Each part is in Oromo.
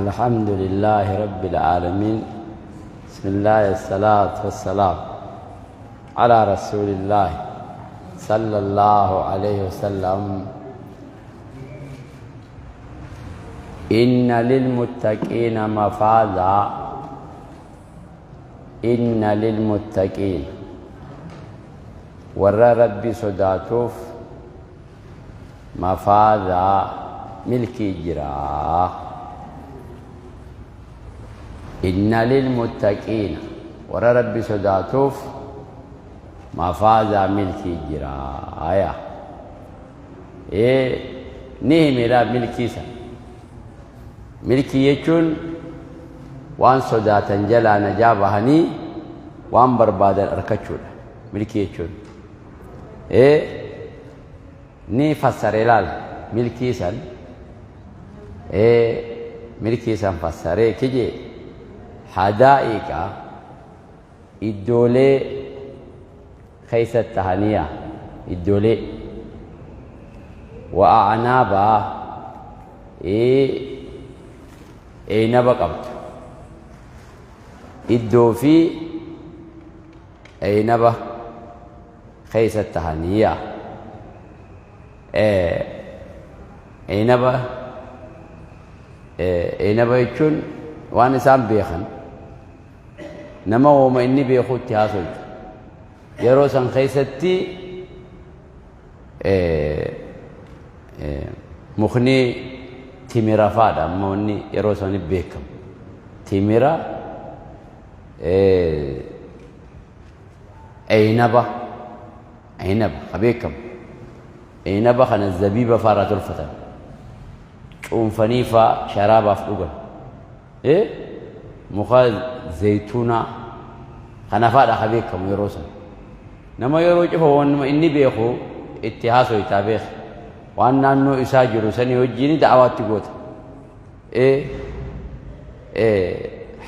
الحمد لله رب العالمين بسم الله الصلاة والسلام على رسول الله صلى الله عليه وسلم إن للمتقين مفازا إن للمتقين ور ربي صداتوف مفازا ملكي جرا إن للمتقين ور ربي صداتوف مفازا ملكي جرا آية إيه نهمي ملكي سا ملكي يجون waan sodaatan jalaa najaa bahanii waan barbaadan arkachuudha milkii jechuun. Ni fassare laal milkii san milkii san fassaree kije hadaa'iqa iddoolee keessa tahaniya iddoolee wa a'naabaa eeynaba qabdu iddoo fi eeynaba keessa tahaniya eeynaba eeynaba jechuun waan isaan beekan nama wooma inni beeku itti haasoytu yeroo san keessatti mukni timira faadha amma wanni yeroo sani beekamu timira eeynaba eeynaba ka beekamu eeynaba kana zabiiba faarraa tolfatan cuunfanii faa sharaabaaf dhugan muka zaytuunaa kana faadha ka beekamu yeroo san nama yeroo cufa wannuma inni beeku itti haasoytaa beeka waan naannoo isaa jiru sanii wajjin da'awaatti goota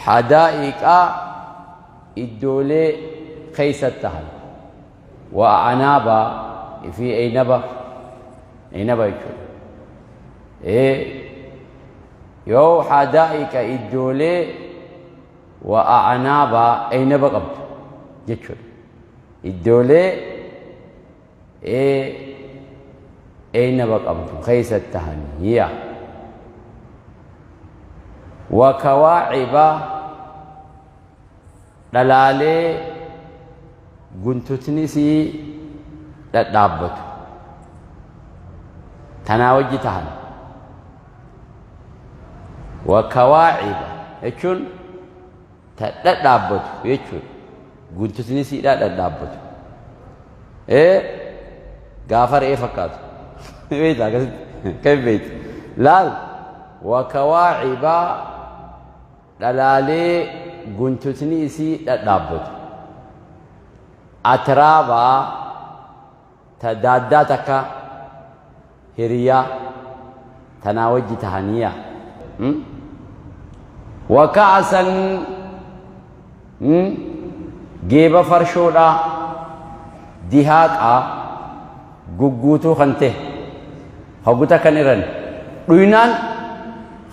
hadaa'iqaa iddoolee keessa tahan wa a'naabaa fi eynaba eynaba jechuudha yoo hadaa'iqa iddoolee wa a'naabaa eynaba qabdu jechuudha iddoolee eynaba qabdu keessa tahan hiya wa kawaaciba dhalaalee guntutni isii dhadhaabbatu tanaa wajji tahan wa kawaaciba jechuun ta dhadhaabbatu jechuudha guntutni isiidhaa dhadhaabbatu gaafa re'ee fakkaatu beekta akkasitti kan beektu laal wa kawaaciba dhalaalee guntutni isii dhadhaabbatu atraabaa ta daaddaa takka hiriyaa tanaa wajji tahaniya wa ka'asan geeba farshoodhaa dihaaqaa gugguutuu kan ta'e hogguta kan irran dhuynaan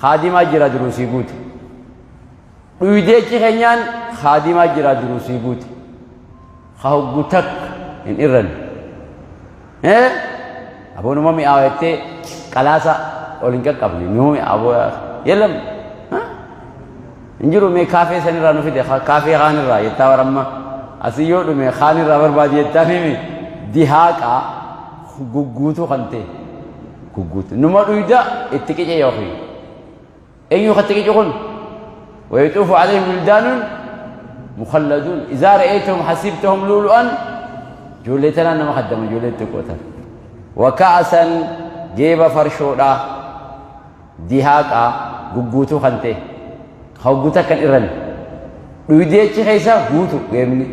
haadimaa jira duruu sii guute dhuydee achi keenyaan haadimaa jira duruu sii guute ka hoggu takka hin irran aboonuma mi'aawa jettee qalaasa ol hin qaqqabne numa mi'aawa yelam hin jiru mee kaafee sanirraa nu fide kaafee kaanirraa jettaa baramma asii yoo dhume kaanirraa barbaadi jettaa mimi dihaaqaa gugguutuu kan ta'e gugguutuu numa dhuyda itti qice yookiin eenyu kan itti qice kun ويطوف عليهم ولدان مخلدون إذا رأيتهم حسبتهم لؤلؤا جولتنا نما خدم جولت قوتا وكأسا جيب فرشودا دهاقا غغوتو خنته خوغوتا كان إرن dhuydee achi keessa guutu geemni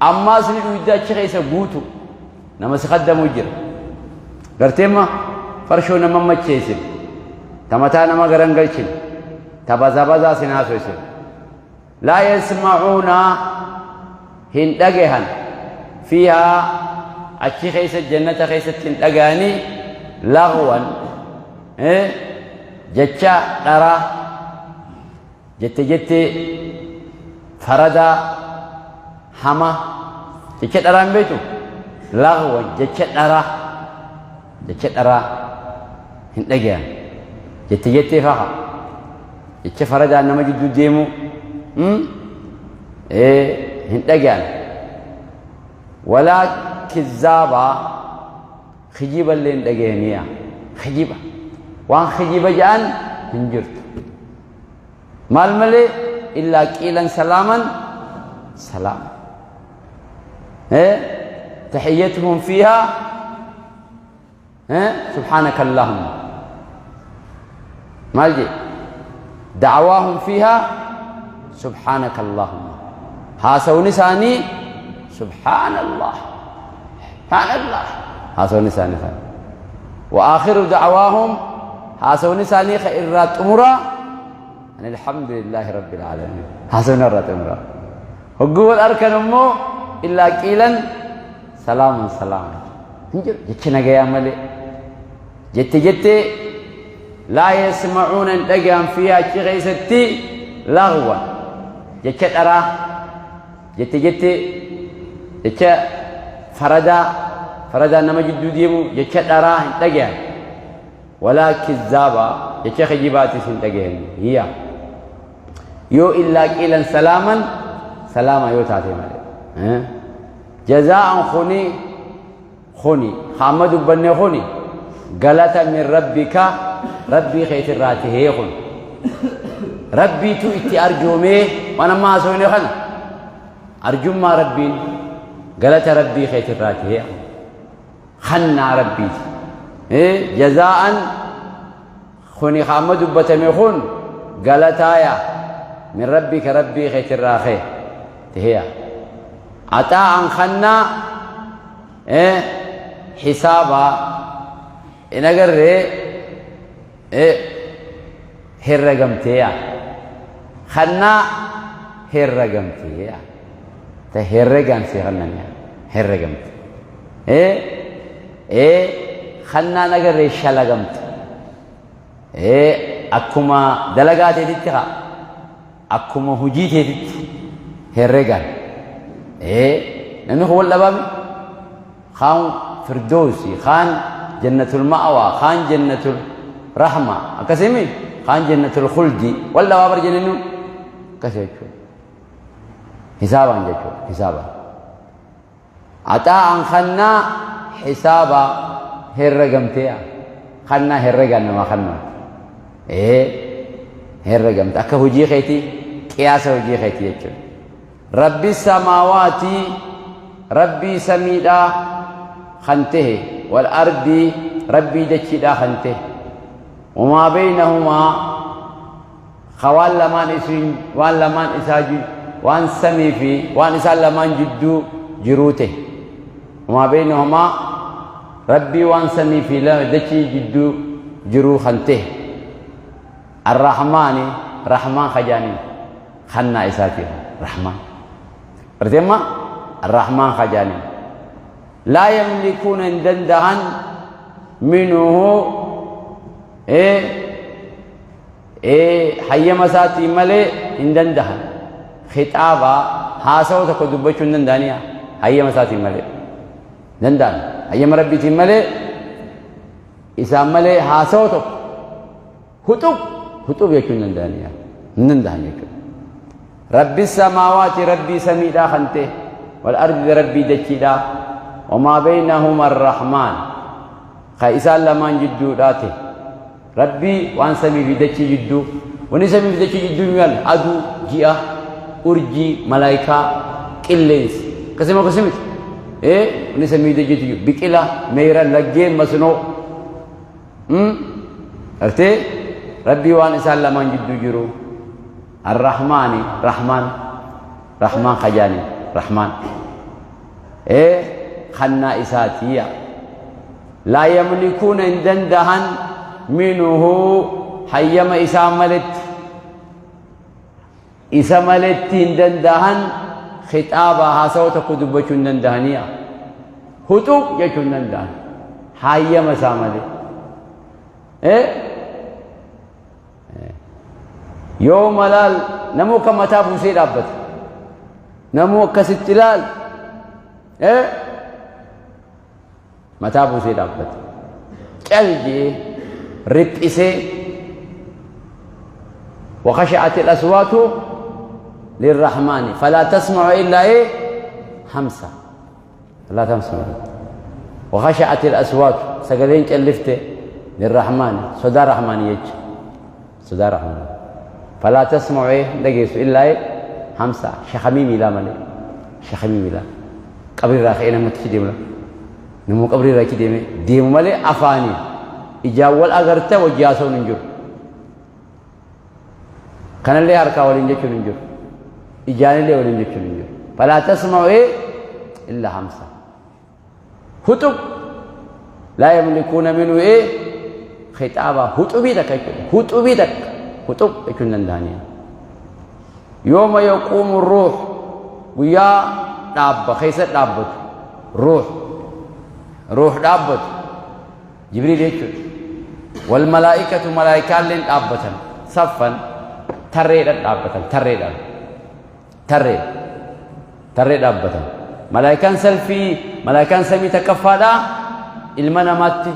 ammaas ni dhuyda achi keessa guutu nama si khaddamu jira garteemma farshoo nama macheessin ta mataa nama garan galchin ta bazaa bazaa sin haasoysin laa yasma'uuna hin dhagahan fiihaa achi keessa jannata keessatti hin dhagahanii lagwan jecha dharaa Jette jettee faradaa hama jecha dharaa hin beektu laghwan jecha dharaa jecha dharaa hin dhagayan jette jettee faha jecha faradaa nama jidduu deemu hin dhagayan walaa kizzaabaa Kijiba illee hin dhagayaniya. Kijiba. Waan kijiba ja'an hin jirtu. Maal malee illaa qiilan salaaman salaama. Tahiyyatuhum fiihaa subhaanaka allahumma. Maal jee? Da'awaahum fiihaa subhaanaka allahumma. Haasawni isaanii subhaanallah. Subhaanallah. Haasawni isaanii kana. Wa aakhiru da'awaahum haasawni isaanii ka irraa xumuraa ani alhamdulillaahi rabbil aalamiin. Haasawni irraa xumuraa. Hogguu wal arkan immoo illaa qiilan salaaman salaaman. Hin jiru jecha nagayaa malee. Jette jettee laa yasma'uuna hin dhagayan fiihaa achi keessatti laghwan jecha dharaa jette jettee jecha faradaa faradaa nama jidduu deemu jecha dharaa hin dhagayan walaa kizzaaba jecha kijibaatis hin dhagayan hiya yoo illaa qiilan salaaman salaama yoo taate malee jazaa'an kuni Kuni, ka amma dubbanne kuni, galata min rabbika, Rabbii keetirraa tahee kun. Rabbiitu itti arjoomee waan amma haasofne kana. Arjummaa Rabbiin galata Rabbii keetirraa tahee kannaa Rabbiiti. Jazaa'an kuni ka amma dubbatame kun galataaya min rabbika Rabbii keetirraa kee taheeya. Axaa'an kannaa Hisaaba hin agarree herregamteeya. Kannaa herregamteeya. Ta herregaan si kannaniya herregamte. Kannaan agarree shalagamte. Akkuma dalagaa teetitti haa. Akkuma hujii teetitti herregaan. Namni kun wal dhabaami. Kaan firdoosi, kaan jannatul ma'awaa, kaan jannatul rahma. Akkasimi kaan jannatul khuldi. Wal dhabaa bar jennu akkas jechuudha. Hisaabaan jechuudha. Hisaabaan. Axaa'an kannaa hisaaba herregamtee kannaa herregaan namaa kannamte. Ee herregamte akka hojii keetii qiyaasa hojii keetii jechuudha. Rabbi samaawaati rabbii samiidhaa kan tahe wal ardii rabbii dachiidhaa kan tahe wamaa beeynahumaa Ka waan lamaan isiin waan lamaan isaa waan samii fi waan isaan lamaan jidduu jiruu ta'e. Wamaa beeynahumaa Rabbii waan samii fi dachii jidduu jiruu kan ta'e. Arrahmaani Rahmaan ka jaaniin kannaa isaatii Rahmaan. Gartee amma Arrahmaan ka jaaniin. Laa yamlikuuna hin dandahan minuhu Ee hayyama isaatiin malee hin dandahan. Khixaaba haasawa tokko dubbachuu hin danda'anii hayyama isaatiin malee. Danda'an hayyama rabbiitiin malee isaan malee haasawa tokko huxub huxub jechuu hin danda'anii hin danda'an jechuudha. Rabbi samaawaati rabbii samiidhaa kan ta'e wal ardi rabbii dachiidhaa wamaa beeynahuma arrahmaan ka isaan lamaan jidduudhaa ta'e. Rabbii waan samii fi dachii jidduu wanni samii fi dachii jidduu hin yaadne aduu, ji'a, urjii, malaayikaa, qilleensa akkasuma akkasii miti. Ee wanni samii fi dachii jidduu biqila, meeyra, laggeen, masnoo. Gartee Rabbii waan isaan lamaan jidduu jiru Arrahmaani Rahmaan Rahmaan kajaani Rahmaan. Ee kannaa isaatiiya. Laa yamlikuuna hin dandahan minhu hayyama isaa maletti isa maletti hin dandahan khixaaba haasawa tokko dubbachuu hin dandahaniya huxuq jechuu hin dandahan hayyama isaa malee. Yooma laal namuu kan mataa buusee dhaabbata. Namuu akkasitti ilaal. Eh? Mataa buusee dhaabbata. Cal jee riphisee وخشعت الأصوات للرحمن فلا تسمع إلا إيه همسة لا تسمع وخشعت الأصوات سقلين كلفته للرحمن صدى رحمن يج صدى رحمن فلا تسمع إيه دقيس إلا إيه همسة شخميمي لا ملي شخميمي لا قبر راخي أنا متكدي Namuu qabrii irraa achi deeme deemu malee afaaniin ijaan wal agarta wajji haasa'uun hin jiru. Kanallee harkaa waliin jechuun hin jiru. Ijaanillee waliin jechuun hin jiru. Falaa tasma'u illa hamsa. Huxub laa yamlikuuna minhu khixaaba huxubii takka jechuudha. Huxubii takka huxub jechuun danda'anii. Yooma yaquumu ruuh guyyaa dhaabba keessa dhaabbatu ruuh ruuh dhaabbatu jibriil jechuudha. Wal malaa'ikatu malaa'ikaalleen dhaabbatan saffan tarreedhaan dhaabbatan tarreedhaan tarree tarree dhaabbatan. Malaa'ikaan salfii malaa'ikaan samii takkaffaadhaa ilma namaatti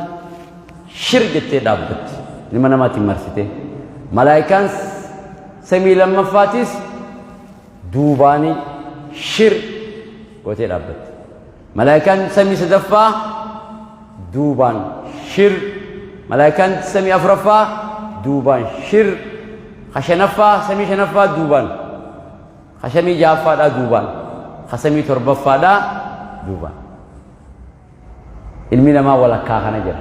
shir jettee dhaabbatti ilma namaatti marsite. Malaa'ikaan Samii lammaffaatis duubaani shir gootee dhaabbatti. Malaayikaan samii sadaffaa duubaan shir. Malaayikaan samii afuraffaa duubaan shir. Ka shanaffaa samii shanaffaa duubaan. Ka samii ja'affaadhaa duubaan. Ka samii torbaffaadhaa duubaan. Ilmi namaa walakkaa kana jira.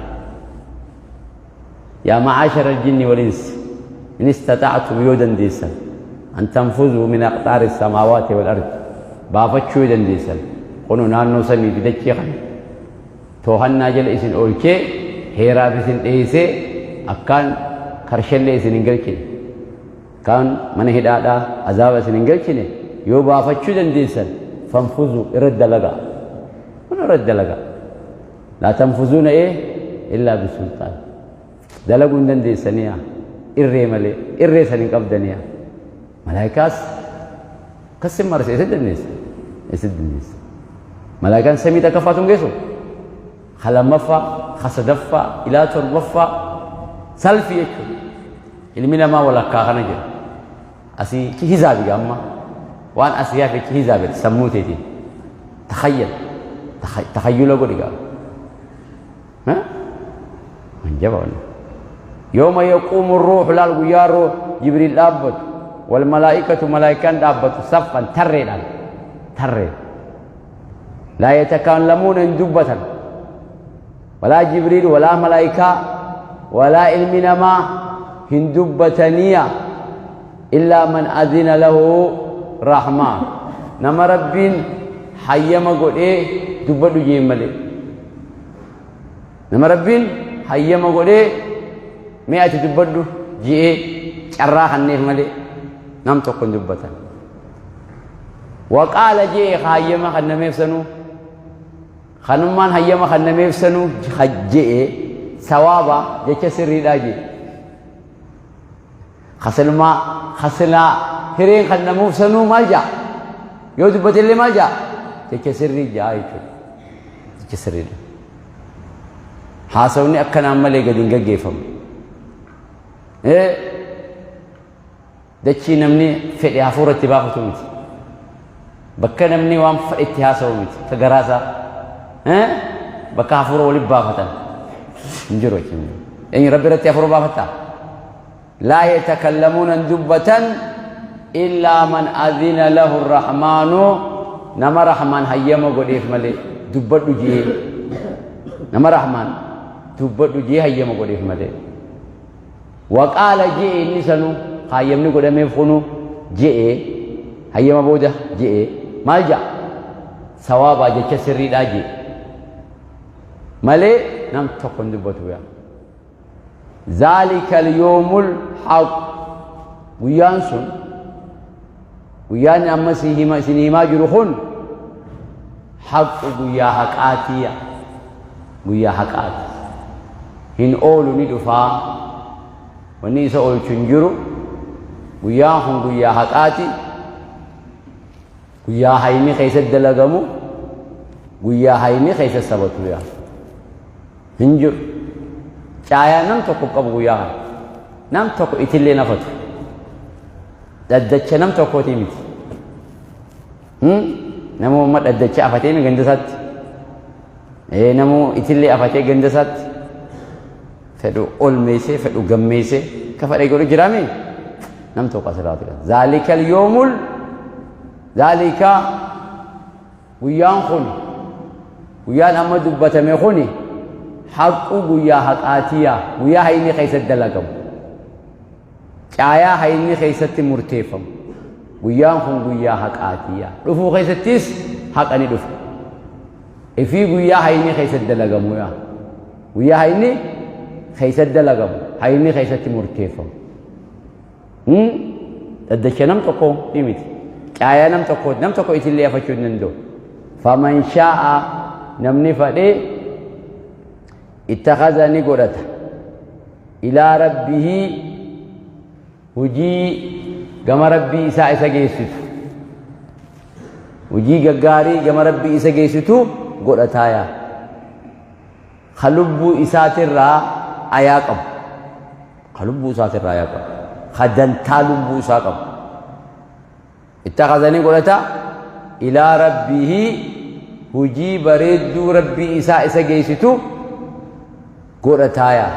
Yaa ma'aashara aljinni wal insi in istaxa'tum yoo dandeessan an tanfuzuu min aqxaari samaawaati wal ardi baafachuu yoo dandeessan kunoo naannoo samii fi dachee kana toohannaa jala isin oolchee heeraaf isin dheeysee akkaan karshallee isin hin galchine kaan mana hidhaadhaa azaaba isin hin galchine yoo baafachuu dandeessan fanfuzuu irra dalagaa kun irra dalagaa laa tanfuzuuna ee illaa bisulxaan dalaguu hin dandeessaniya irree malee irree san hin qabdaniya malaayikaas akkasin marse isa dandeessa isa dandeessa malaayikaan samii takkaffaatu hin geessu ka lammaffaa ka sadaffaa ilaa torbaffaa salfii jechuudha Ilmi namaa walakkaa kana jira. Asii chi hizaabi amma waan asii hafe chi hizaabi sammuu teetiin. Takhayyal takhayyula godhi gaa. Man jaba wanni. Yooma yaquumu ruuhu laal guyyaa ruuh Jibriil dhaabbatu wal malaa'ikatu malaa'ikaan dhaabbatu saffan tarreedhaan tarree. Laa yatakallamuuna hin dubbatan. Walaa Jibriil walaa malaa'ikaa walaa ilmi namaa hin dubbataniya illaa man adina lahu rahmaan nama Rabbiin hayyama godhee dubbadhu jeen malee. Nama Rabbiin hayyama godhee mee ati dubbadhu je'ee carraa kanneef malee nam tokko hin dubbatan. Waqaala je'e ka hayyama kannameef sanuu Kanummaan hayyama kannameef sanuu je'e sawaaba jecha sirriidhaa je'e. Kasilmaa kasilaa hireen kannamuuf sanuu maal ja'a? Yoo dubbatellee maal ja'a? Jecha sirrii ja'a jechuudha. Jecha sirriidha. Haasawni akkanaan malee gadi hin gaggeeffamu. Dachii namni fedhe hafuura itti baafatu miti. Bakka namni waan fedhe itti haasa'u miti. Ka garaa isaa. Bakka hafuura walitti baafatan. Hin jiru achi. Eenyu Rabbi irratti hafuura baafatta? Laa yatakallamuuna hin dubbatan illaa man adhina lahu rahmaanu nama rahmaan hayyama godheef malee dubbadhu jee nama rahmaan dubbadhu jee hayyama godheef malee. Waqaala je'e inni sanuu hayyamni godhameef kunu je'e hayyama booda je'e maal ja'a sawaabaa jecha sirriidhaa je'e malee nam tokko hin dubbatu yaa zaalika alyoomul haq guyyaan sun guyyaan amma si hima isin himaa jiru kun haqu guyyaa haqaatiya guyyaa haqaati hin oolu ni dhufaa wanni isa oolchu hin jiru Guyyaan kun guyyaa haqaati. Guyyaa hayni keessatti dalagamu, guyyaa hayni keessa sabatu yaa. Hin jiru. Caayaa nam tokko qabu guyyaa kana. Nam tokko itillee nafatu. Dhaddacha nam tokkootii miti. Namuu amma dhaddacha afatee mi ganda isaatti. Namuu itillee afatee ganda isaatti. Fedhu ol meessee fedhu gammeessee ka fedhe godhu jiraame nam tokko asirraati qaba. Zaalikal yoomul zaalika guyyaan kun guyyaan amma dubbatame kuni haqqu guyyaa haqaatiyaa guyyaa hayni keessatti dalagamu. Caayaa hayni keessatti murteeffamu. Guyyaan kun guyyaa haqaatiyaa. Dhufuu keessattis haqa ni dhufa. Ifii guyyaa hayni keessatti dalagamu yaa. Guyyaa hayni keessatti dalagamu, hayni keessatti murteeffamu. Dhaddacha nam tokko ni miti. Caayaa nam tokko nam tokko itillee afachuu hin danda'u. Faman shaa'a namni fadhee ittakhadha ni godhata. Ilaa rabbihii hujii gama rabbii isaa isa geessitu. Hujii gaggaarii gama rabbii isa geessitu godhataayaa. Ka lubbuu isaatirraa ayaa qabu. Ka lubbuu isaatirraa ayaa qabu. Ka dantaa lubbuu isaa qabu. Ittakhadha ni godhata ilaa rabbihi hujii bareedduu rabbii isaa isa geessitu godhataaya.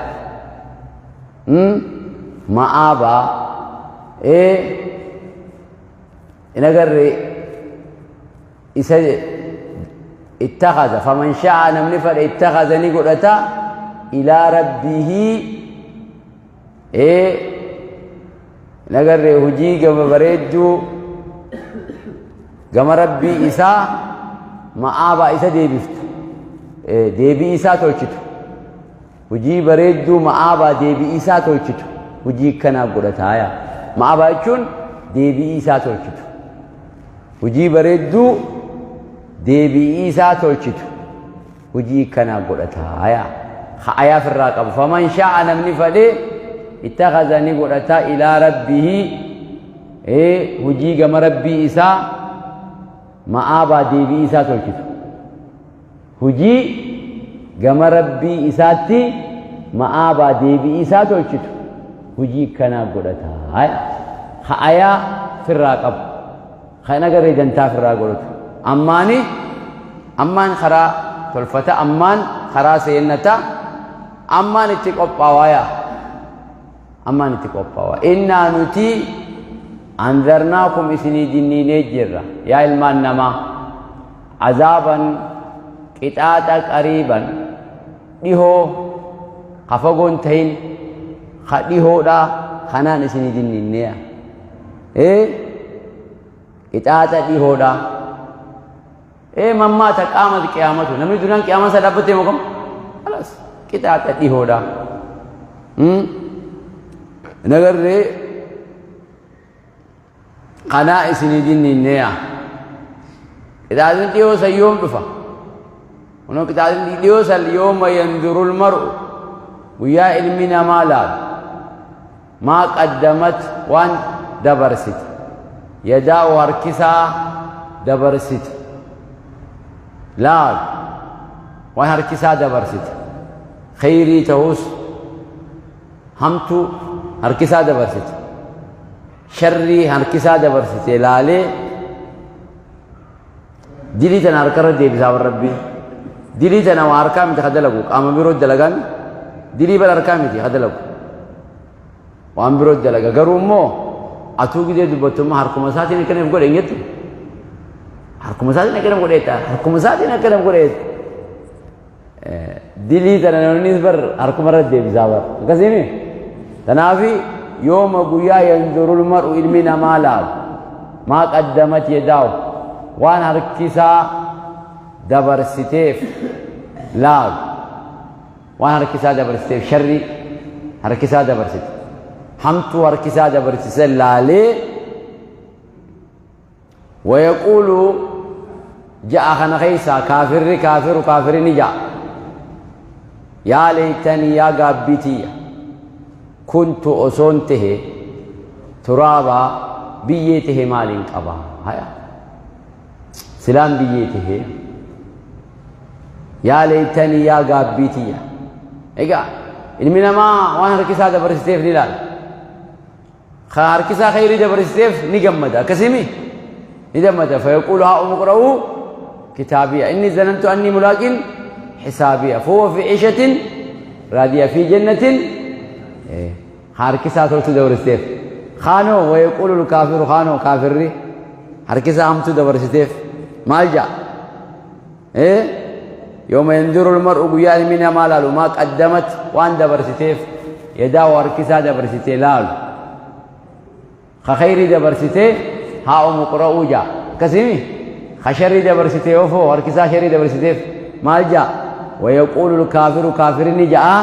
Ma'aabaa ee hin agarre isa ittakhadha faman sha'a namni fedhe ittakhadha ni godhata ilaa rabbihi ee hin agarre hujii gama bareedduu gama rabbii isaa ma'aabaa isa deebiftu deebii isaa tolchitu hujii bareedduu ma'aabaa deebii isaa tolchitu hujii kanaa godhataaya ma'aabaa jechuun deebii isaa tolchitu hujii bareedduu deebii isaa tolchitu hujii kanaa godhataaya ka ayaa firraa qabu faman sha'a namni fadhe ittakhadha ni godhata ilaa rabbihi hujii gama rabbii isaa ma'aabaa deebii isaa tolchitu hujii gama rabbii isaatti ma'aabaa deebii isaa tolchitu hujii kanaa godhata ka ayaa firraa qabu ka hin agarree dantaa firraa godhatu ammaani ammaan karaa tolfata ammaan karaa seennata ammaan itti qophaawaaya ammaan itti qophaawa innaa nuti anzarnaakum isinii dinniinee jirra yaa ilmaan namaa azaaban qixaaxa qariiban dhihoo ka fagoon tahin ka dhihoodha kanaan isinii dinniinneeya ee qixaaxa dhihoodha ee mammaata qaamati qiyaamatu namni duraan qiyaamaan isaa dhaabbattee moo kam khalas qixaaxa dhihoodha nagarree kanaa isinii dinniinneeya qixaaxni dhihoo san yoom dhufa kunoo qixaaxni dhihoo san yooma yandurul mar'u guyyaa ilmi namaa laalu maa qaddamat waan dabarsite yadaa'u harkisaa dabarsite laalu waan harkisaa dabarsite kheyrii ta'us hamtuu harkisaa dabarsite sharrii harkisaa dabarsite laalee dilii tana harkarra deebisaa bar rabbiin dilii tana waa harkaa miti ka dalagu qaama biroo dalagaan dilii bar harkaa miti ka dalagu waan biroo dalaga garuu immoo atuu gidee dubbattu immoo harkuma isaatiin akkana if godhe hin jettu harkuma isaatiin akkana if godhe jetta harkuma isaatiin akkana if godhe jetta Dilii tana namnis bar harkuma irra deebisaa bar. Akkasiimi? Tanaafi yooma guyyaa yanzurul mar'u ilmi namaa laalu maa qaddamat yadaahu waan harkisaa dabarsiteef laalu waan harkisaa dabarsiteef sharrii harkisaa dabarsite hamtuu harkisaa dabarsise laalee Wayaquulu ja'a kana keessaa kaafirri kaafiru kaafiri ni ja'a. Yaa leeytanii yaa gaabbii tiyya kuntu osoon tahe Turaabaa biyyee tahee maaliin qaba? Haya. Silaan biyyee tahee. Yaa leeytanii yaa gaabbii tiyya. Egaa ilmi namaa waan harki isaa dabarsiteef ni ilaala. Ka harki isaa khayrii dabarsiteef ni gammada. Akkasimi ni gammada. Fayaquulu haa umuqra'uu kitaabiya. Inni zanantu annii mulaaqin xisaabiya. Fahuwa fi ciishatin raadiya fi jannatin harki isaa toltuu dabarsiteef. Kaanoo wayaquulu kaafiru kaanoo kaafirri harki isaa hamtuu dabarsiteef maal ja'a? Yooma yanzuru almar'u guyyaa ilmi namaa laalu maa qaddamat waan dabarsiteef yadaahu harki isaa dabarsitee laalu ka khayrii dabarsitee haa umu qura'uu jaa akkasimi ka sharrii dabarsitee ofoo harki isaa sharrii dabarsiteef maal jaa wayaquulu alkaafiru kaafirinni ja'a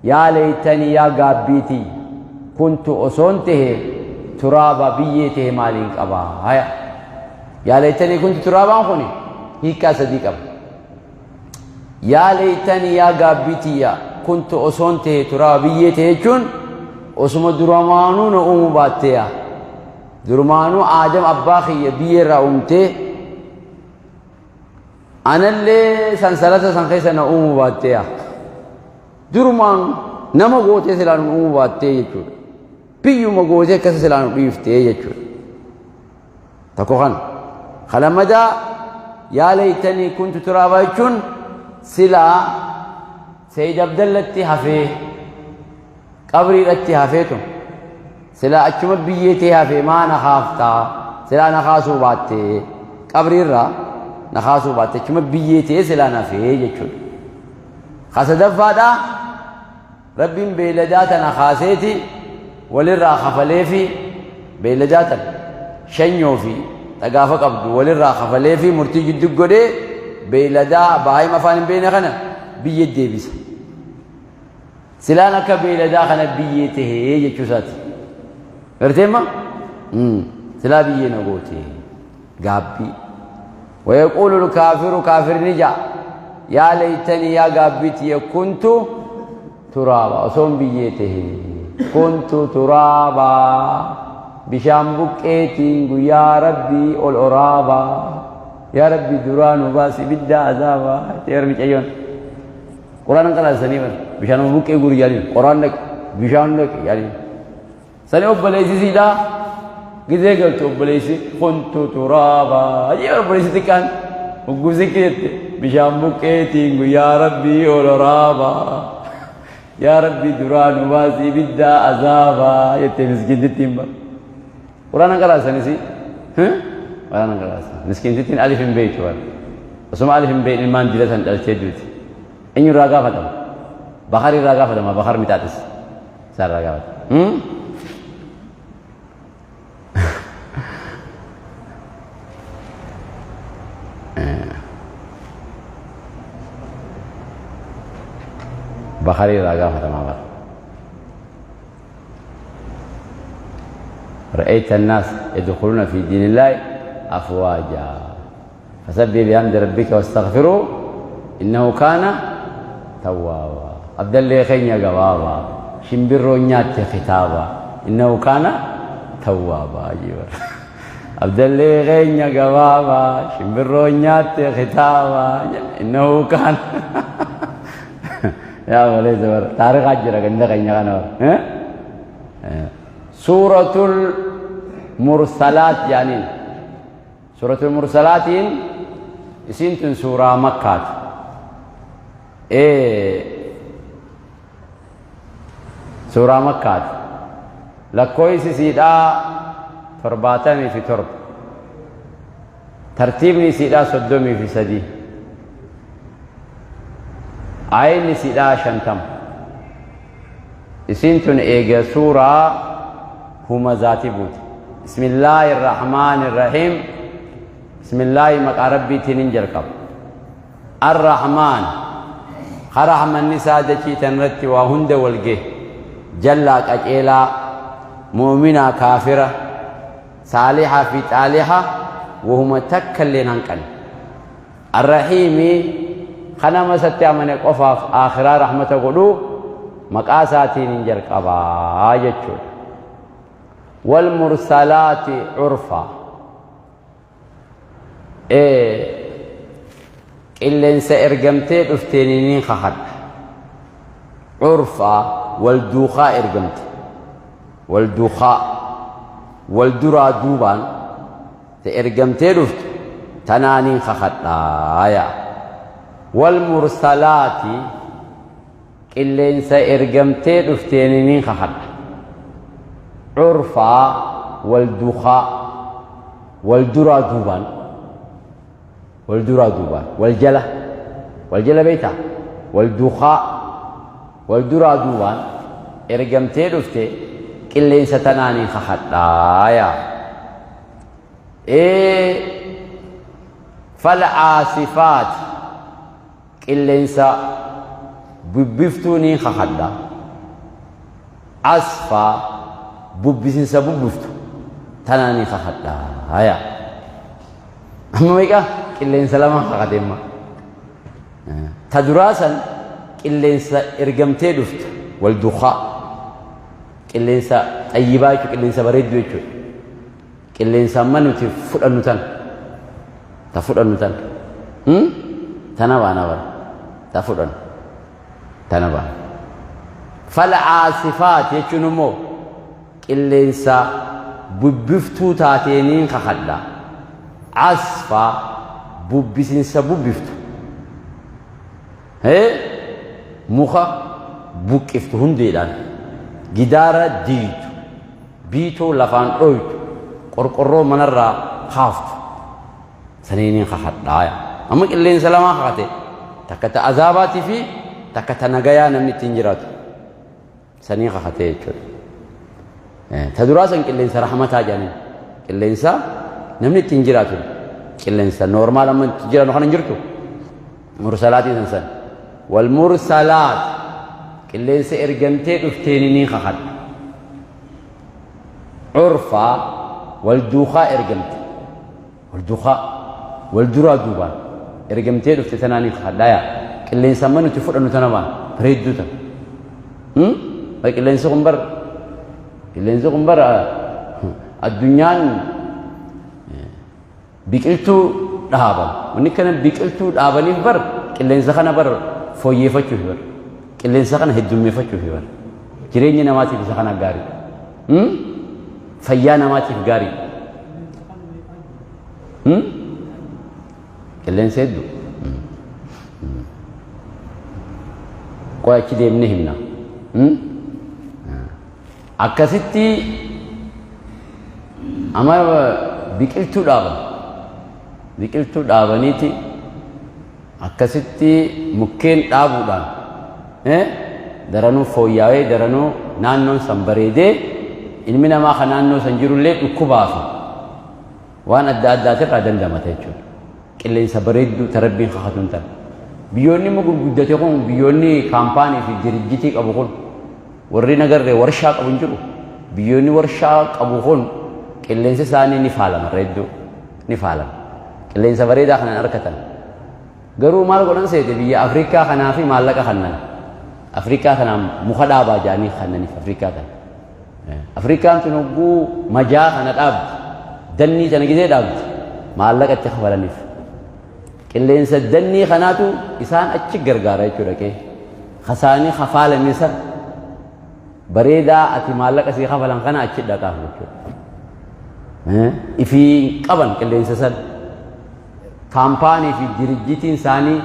Yaa leeytanii yaa gaabbii tiyya kuntu osoon tehe turaaba biyyee tehe maaliin qaba haya yaa leeytanii kuntu turaabaan kuni hiikkaa sadii qaba yaa leeytanii yaa gaabbii tiyya kuntu osoon tehe turaaba biyyee tehe jechuun osuma duramaanuu na uumuu baattee yaa durumaanuu aadam abbaa kiyya biyyee irraa uumtee Anallee sansalata san keessa na uumuu baattee yaa. Durumaan nama gootee silaa nu uumuu baattee jechuudha. Biyyuma gootee akkasa silaa nu dhiiftee jechuudha. Tokko kana. Ka lammataa yaa leeytanii kuntu turaabaa jechuun silaa Sayyid Abdallatti hafee qabriidhatti hafee tun Silaa achuma biyyee tee hafee maa na kaaftaa silaa na kaasuu baattee qabriirraa na kaasuu baatte achuma biyyee tee silaa na hafee jechuudha. Ka sadaffaadhaa rabbiin beeyladaa tana kaaseeti walirraa kafaleefi beeyladaa tana shanyoo fi dhagaafa qabdu walirraa kafaleefi murtii jiddu godhee beeyladaa bahaayima afaan hin beekne kana biyya deebisa. Silaan akka beeyladaa kana biyyee tahee jechuu isaati. Gartee amma? Silaa biyyee na goote. Gaabbii. Wayaquulu kaafiru kaafirni ja'a. Yaa leeytanii yaa gaabbii tiyya kuntu turaaba osoon biyyee tahee. Kuntu turaaba bishaan buqqeetiin guyyaa rabbii ol oraaba. Yaa rabbi duraa nu baasi ibidda azaaba. Jeer micayyoon. Quraan hin qaraasanii bar bishaan buqqee guuri yaaliin qoraan dhaqi bishaan dhaqi yaaliin. Sani obboleessi siidhaa gizee galtu obboleessi kuntu turaaba jee obboleessi xiqqaan hogguu sikki jette bishaan buqqeetiin guyyaa rabbii ol oraaba yaa rabbii duraa nu baasii ibiddaa azaaba jette miskiintittiin bar. Quraan hin qaraasanisi quraan hin qaraasan miskiintittiin alif hin beektu bar. Osuma alif hin beekne ilmaan dilatan dhaltee duuti. Eenyu irraa gaafatama? Bakar irraa gaafatama. Bakar mixaaxis. Isaa irraa gaafatama. Bakar irraa gaafatama bara. رأيت الناس يدخلون في دين الله أفواجا فسبح بحمد ربك واستغفره إنه كان توابا عبد الله خينيا غبابا شمبرو نيات خطابا إنه كان توابا عبد الله خينيا غبابا شمبرو نيات خطابا إنه كان يا ولد زبر تاريخ أجرا كندا خينيا كان سورة المرسلات يعني Suuratul Mursalaatiin isiin tun suuraa Makkaati. Suuraa Makkaati. Lakkoofsi isiidhaa 77. Tartiibni isiidhaa 33. Aayinni isiidhaa 50. Isiin tun eega suuraa Humazaati buute. Bismillaahi Irrahmaani Irrahiim. Bismillaahi maqaa Rabbiitiin hin jalqaba. Arrahmaan ka rahmanni isaa dachii tanarratti waa hunda wal gahe jallaa qaceelaa mu'minaa kaafira saalihaa fi xaaliha wahuma takka illee hin hanqanne. Arrahiimi ka nama isatti amane qofaaf aakhiraa rahmata godhu maqaa isaatiin hin jalqaba jechuudha. Wal mursalaati curfa. Qilleensa ergamtee dhufteeniiniin kakadha. Curfa wal duukaa ergamte. Wal duukaa wal duraa duubaan ta ergamtee dhuftu tanaaniin kakadhaa yaa. Wal mursalaati qilleensa ergamtee dhufteeniiniin kakadha. Curfaa wal duukaa wal duraa duubaan wal duraa duubaan wal jala wal jala beektaa wal duukaa wal duraa duubaan ergamtee dhufte qilleensa tanaaniin kakadhaa yaa. Ee fal aasifaati Qilleensa bubbiftuu niin kakadha. Asfa bubbisinsa bubbiftu tanaa niin kakadha. Haya. Amma meeqa qilleensa lama kakate amma. Ta duraa san qilleensa ergamtee dhuftu wal dukaa. Qilleensa xayyibaa jechuudha qilleensa bareedduu jechuudha. Qilleensa amma nuti fudhannu tana. Ta fudhannu tana. Tana baana bara. Ta fudhannu. Tana baana. Fal'aasifaat jechuun immoo qilleensa bubbiftuu taateeniin kakadha. Asfa bubbisinsa bubbiftu. Muka buqqiftu hundeedhaan. Gidaara diigdu. Biitoo lafaan dhooytu, qorqorroo manarraa kaaftu saniinin kakadhaa. Amma qilleensa lamaa kakate, takka ta azaabaatii fi takka ta nagayaa namni ittiin jiraatu saniin kakatee jechuudha. Ta duraa san qilleensa rahmataa jedhaniin qilleensa namni ittiin jiraatu qilleensa noormaal amma itti jiraannu kana hin jirtu mursalaatii san san wal mursalaat qilleensa ergamtee dhufteeni niin kakadha. Curfaa wal duukaa ergamte wal duukaa wal duraa duubaan ergamtee dhufte tanaa ni kakadhaa yaa qilleensa amma nuti fudhannu tana baan bareedduu tana. Qilleensi kun bar qilleensi kun bar addunyaan Biqiltuu dhaaban. Wanni kana biqiltuu dhaabaniif bar qilleensa kana bar fooyyeeffachuuf bar. Qilleensa kana heddummeeffachuuf bar. Jireenya namaatiif isa kana gaarii. Fayyaa namaatiif gaarii. Qilleensa hedduu. Qoy achi deemnee himna. Akkasitti amma biqiltuu dhaaban. Biqiltuu dhaabaniiti akkasitti mukkeen dhaabuudhaan daranuu fooyyaa'ee daranuu naannoon san bareedee ilmi namaa kan naannoo san jirullee dhukkubaa fi waan adda addaatirraa dandamata jechuudha. Qilleensa bareedduu ta Rabbiin kakatuun tana. Biyyoonni immoo gurguddate kun biyyoonni kaampaanii fi dirijjitii qabu kun warri nagarree warshaa qabu hin jiru. Biyyoonni warshaa qabu kun qilleensi isaanii ni faalama irra hedduu ni faalama. Qilleensa bareedaa kanan argatan. Garuu maal godhan seete biyya Afrikaa kanaa fi maallaqa kannan. Afrikaa kanaan muka dhaabaa jedhanii kannaniif Afrikaa kana. Afrikaan tun hogguu majaa kana dhaabdi, dannii tana gizee dhaabdi, maallaqa itti kafalaniif. Qilleensa dannii kanaatu isaan achi gargaara jechuudha qee. Kasaanii kafaalame san bareedaa ati maallaqa sii kafalan kana achi dhaqaaf jechuudha. Ifii qaban qilleensa san. Kaampaanii fi dirijjitiin isaanii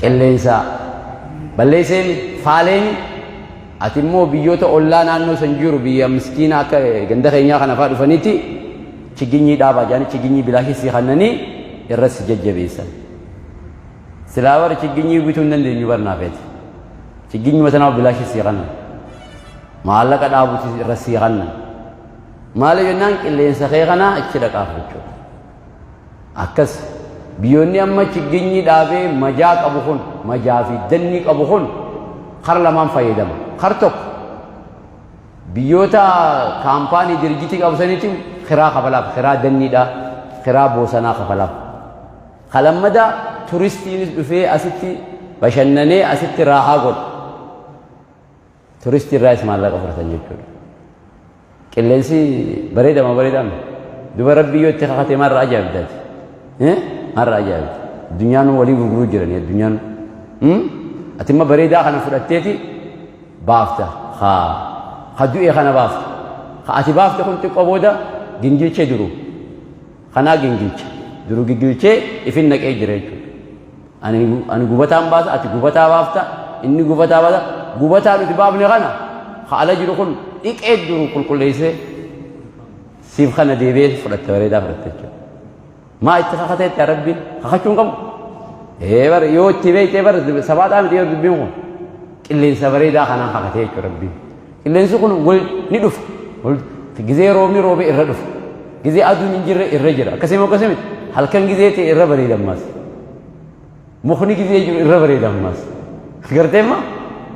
qilleensa balleesseeni faaleeni ati immoo biyyoota ollaa naannoo san jiru biyya miskiina akka ganda keenyaa kana fa'aa dhufaniiti chiginyii dhaabaa jedhanii chiginyii bilaashii sii kannanii irra si jajjabeessan. Silaa bara chiginyii bituu hin dandeenyu barnaa feeti. Chiginyuma tanaaf bilaashii sii kannan. Maallaqa dhaabuti irra sii kannan. Maaliif jennaan qilleensa kee kana achi dhaqaaf jechuudha. Akkas biyyoonni amma chigginyii dhaabee majaa qabu kun majaa fi dannii qabu kun kar lamaan fayyadama. Kar tokko biyyoota kaampaanii dirjitii qabu sanitti kiraa kafalaaf kiraa danniidha kiraa boosanaa kafalaaf. Ka lammadaa turistiinis dhufee asitti bashannanee asitti raahaa godha. Turistii irraayis maallaqa fudhatan jechuudha. Qilleensi bareeda moo bareedaa miti? Duba Rabbii yoo itti kakate maarra ajaa'ibdaati? Maarra ajaa'ibda? Addunyaan walii gurguruu jirani addunyaan. Ati imma bareedaa kana fudhatteeti baafta. Haa ka du'e kana baafta. Ka ati baafte kun xiqqoo booda gingilchee duru. Kanaa gingilcha. Duru gingilchee ifin naqee jira jechuudha. Ani ani gubataan baasa, ati gubataa baafta, inni gubataa baasa. Gubataa nuti baafne kana ka ala jiru kun dhiqee duru qulqulleessee siif kana deebi'ee fudhatte bareedaa fudhatte jechuudha. Maa itti kakatee itti Rabbiin kakachuu hin qabu. Ee bar yoo itti beektee bar sabaaxaa miti yoo dubbiin kun qilleensa bareedaa kanaan kakatee jechuudha Rabbiin. Qilleensi kun wal ni dhufa. Wal gizee roobni roobe irra dhufa. Gizee aduun hin jirre irra jira. Akkasii moo akkasii miti? Halkan gizee ta'e irra bareeda ammas. Mukni gizee jiru irra bareeda ammas. Gartee ma?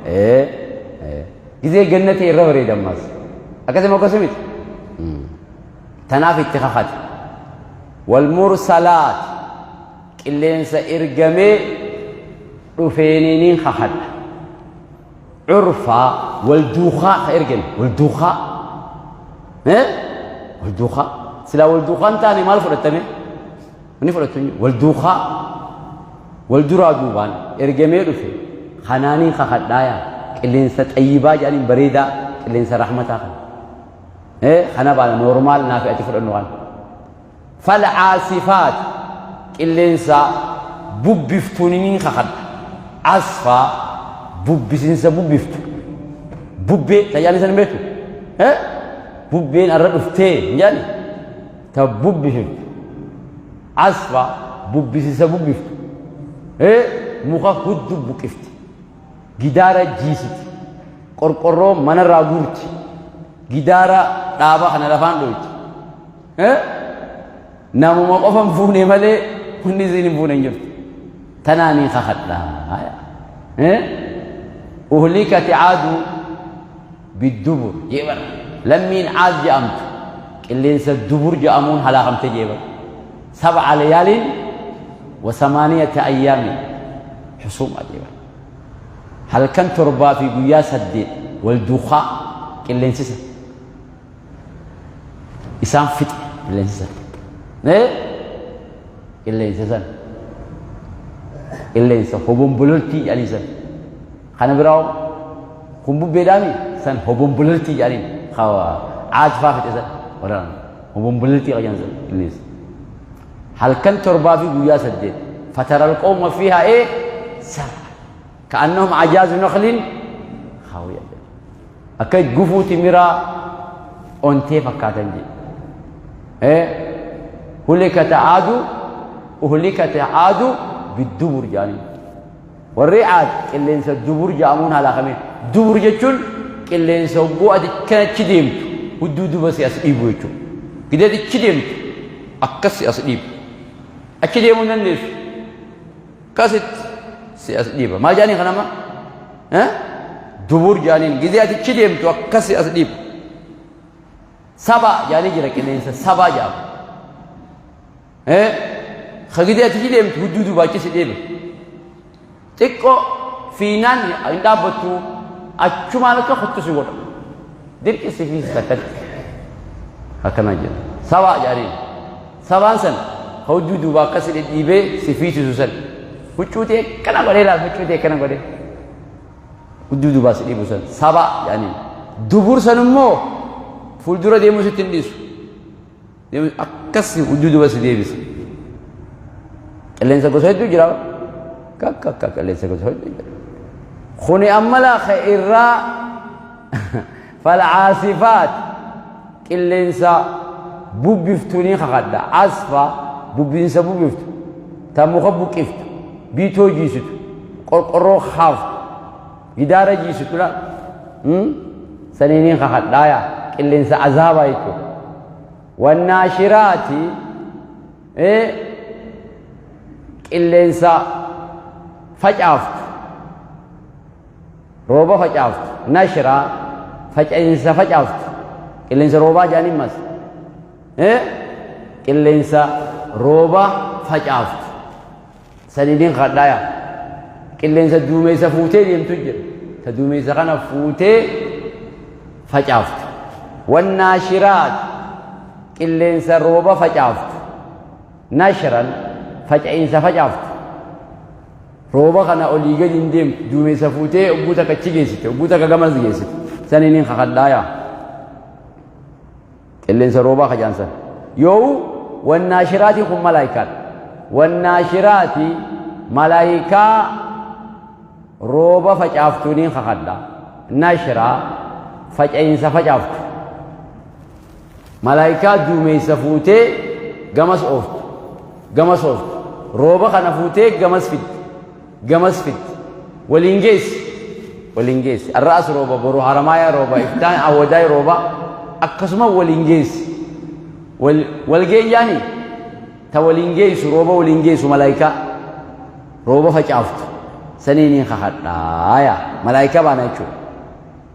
Ee ee. Gizee ganna ta'e irra bareeda ammas. Akkasii moo akkasii miti? Tanaaf itti kakate. Wal mursalaat qilleensa ergamee dhufeeniiniin kakadha. Curfaa wal duukaa ka ergan wal duukaa wal duukaa silaa wal duukaa hin taane maal fudhattame ni fudhattu wal duukaa wal duraa duubaan ergamee dhufe kanaaniin kakadhaaya qilleensa xayyibaa jedhaniin bareedaa qilleensa rahmataa kana kana baana noormaal naafi ati fudhannu kana Falcaasifaat qilleensa bubbiftuuninin kakadha. Asfaa bubbisinsa bubbiftu. Bubbee tajaajila san hin beektu? Bubbeen arra dhuftee hin jedhani? Ta bubbiftu. Asfaa bubbisinsa bubbiftu. Muka huddu buqifti. Gidaara jiisiti. Qorqorroo manarraa guurti. Gidaara dhaaba kana lafaan dhoyti. Namuma qofa hin fuune malee hundi isiin hin fuune hin jirtu. Tanaanii kakadha. Uhlikati caadu biddubur jee bara. Lammiin caad je'amtu qilleensa dubur je'amuun halaakamte jee bara. Sab'a layaalin wa samaaniyata ayyaamin husuuma jee bara. Halkan torbaa fi guyyaa saddeet wal duukaa qilleensisa. Isaan fixe qilleensi san. Mee qilleensa san. Qilleensa hobombololtii jedhanii san. Kana biraa kun bubbeedhaami san hobombololtii jedhaniin caad faa fixe san. Waraana hobombololtii qajan san qilleensa. Halkan torbaa fi guyyaa saddeet. Fataral qawma fiihaa ee sara. Ka'annahum ajaazu naqlin haawiya. Akka gufuu timiraa ontee fakkaatan jedhe. Hulikata aadu uhlikata aadu biddubur jedhanii. Warri aad qilleensa dubur jedhamuun halaakame. Dubur jechuun qilleensa hogguu ati kanachi deemtu hudduu duba si as dhiibu jechuudha. Gidee achi deemtu akkas si as dhiibu. Achi deemuu hin dandeessu. Akkasitti si as dhiiba. Maal jedhanii kanama? Dubur jedhaniin gizee ati achi deemtu akkas si as dhiiba. Saba jedhanii jira qilleensa sabaa jedhama. Ka gizee ati achi deemtu hudduu duuba achi si dhiiba. Xiqqoo fiinaan hin dhaabbattu achumaan akka kottu si godha. Dirqi si fiisisa akkatti. Akkana jedha. Sabaa jedhaniin. Sabaan san ka hudduu duuba akka si dhidhiibee si fiisisu san. Huccuu tee akkana godhee laal huccuu tee akkana godhee. Hudduu duubaa si dhiibu san sabaa jedhaniin. Dubur san immoo fuuldura deemuu sitti hin dhiisu. Akkas hudduu duuba si deebisa. Qilleensa gosa hedduu jira. Kakka akka qilleensa gosa hedduu jira. Kuni amma laa ka irraa falcaasifaat qilleensa bubbiftu ni kakadha. Asfa bubbinsa bubbiftu. Ta muka buqqiftu. Biitoo jiisitu. Qorqorroo kaaftu. Gidaara jiisitu la. Sanii ni kakadhaaya. Qilleensa azaabaa jechuudha. Wannaashiraati qilleensa facaaftu. Rooba facaaftu. Nashra faca'insa facaaftu. Qilleensa roobaa jedhaniin mas. Qilleensa rooba facaaftu. Saniin kadhaaya. Qilleensa duumessa fuutee deemtu jira. Ta duumessa kana fuutee facaaftu. Wannaashiraat, qilleensa rooba facaaftu. Nashran, faca'iinsa facaaftu. Rooba kana olii gadi hin deemtu, duumessa fuutee ogguu takka achi geessite, ogguu takka gamas geessite. Saniin hin kakadhaaya. Qilleensa roobaa kajaansan. Yoo wannaashiraatiin kun malaayikaadha. Wannaashiraati malaayikaa rooba facaaftuuniin kakadha. Nashraa faca'iinsa facaaftu. Malaayikaa duumeysa fuutee gamas ooftu. Gamas ooftu. Rooba kana fuutee gamas fiddi. Gamas fiddi. Waliin geessi. Waliin geessi. Arra as rooba, boru Haramaayaa rooba, iftaan Awwadaay rooba. Akkasuma waliin geessi. Wal, wal geeyyaani ta waliin geessu, rooba waliin geessu malaayikaa. Rooba facaaftu. Saniiniin kakadhaaya. Malaayikaa baana jechuudha.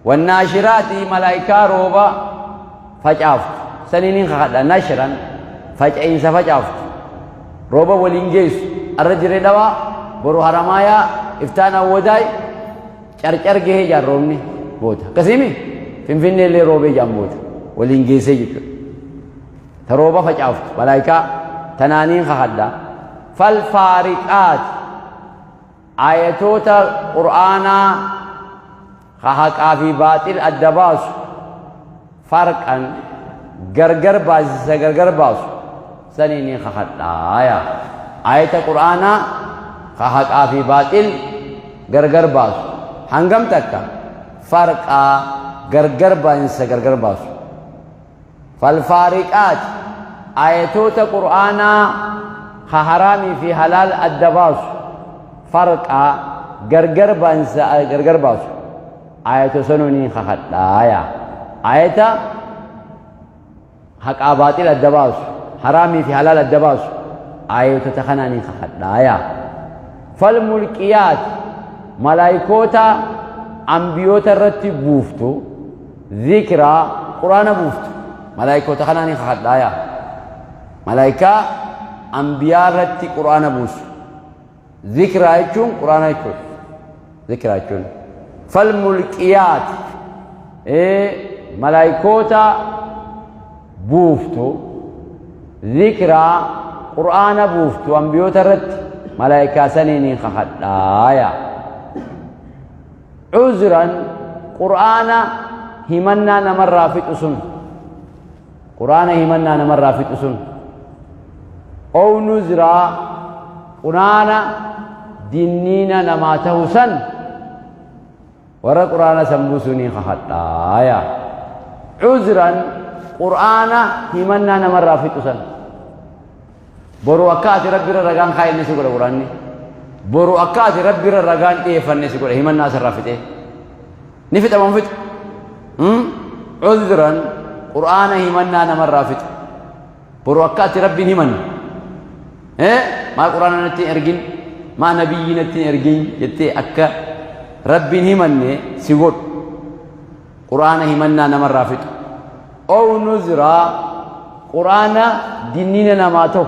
Wannaashiraati malaayikaa rooba facaaftu. Saniiniin kakadha. Nashran faca'iinsa facaaftu. Rooba waliin geessu. Arra Dirree Dhawaa, boru Haramaayaa, iftaan Awwadaay, Carcar gahee jaan roobni booda. Akkasiimi? Finfinnee illee roobee jaan booda. Waliin geessee jechuudha. Ta rooba facaaftu malaayikaa tanaaniin kakadha. Falfaariqaati Aayatoota Qur'aanaa ka haqaa fi baaxil adda baasu, farqan, gargar baasisa gargar baasu saniinin kakadha. Aya. Aayata Qur'aanaa ka haqaa fi baaxil gargar baasu. Hangam takka? Farqaa, gargar baasinsa gargar baasu. Falfaariqaati, Aayatoota Qur'aanaa ka haraamii fi halaal adda baasu, farqaa, gargar baansa gargar baasu. Aayato sanuu niin kakadhaaya. Aayata haqaa baaxil adda baasu, haraamii fi halaal adda baasu, aayatota kanaa niin kakadhaaya. Falmulqiyaati, malaayikoota ambiyoota irratti buuftu, Zikraa Qur'aana buuftu malaayikoota kanaan hin kakadhaaya. Malaayikaa anbiyaa irratti Qur'aana buusu. Zikraa jechuun Qur'aana jechuudha. Zikraa jechuun. Falmulqiyaat malaayikoota buuftu zikraa Qur'aana buuftu anbiyoota irratti malaayikaa saniin hin kakadhaaya. Cuzran Qur'aana himannaa namarraa fixu sun Qur'aana himannaa namarraa fixu sun ow nuzraa Qur'aana dinniina namaa tahu san warra Qur'aana san buusuu ni kakadhaaya. Cuzran Qur'aana himannaa namarraa fixu san Boru akka ati Rabbi irra ragaan kaa'inne si godha Qur'aanni. Boru akka ati Rabbi irra ragaan dhiyeeffanne si godha himannaa sirraa fixee. Ni fixa moo hin fixu? Cudran Qur'aana himannaa namarraa fixu. Boru akka ati Rabbiin himanne. Maa Qur'aana natti hin ergin, maa nabiyyi natti hin ergin jettee akka Rabbiin himanne si godhu. Qur'aana himannaa namarraa fixu. Ow nuzraa Qur'aana dinniina namaa ta'u.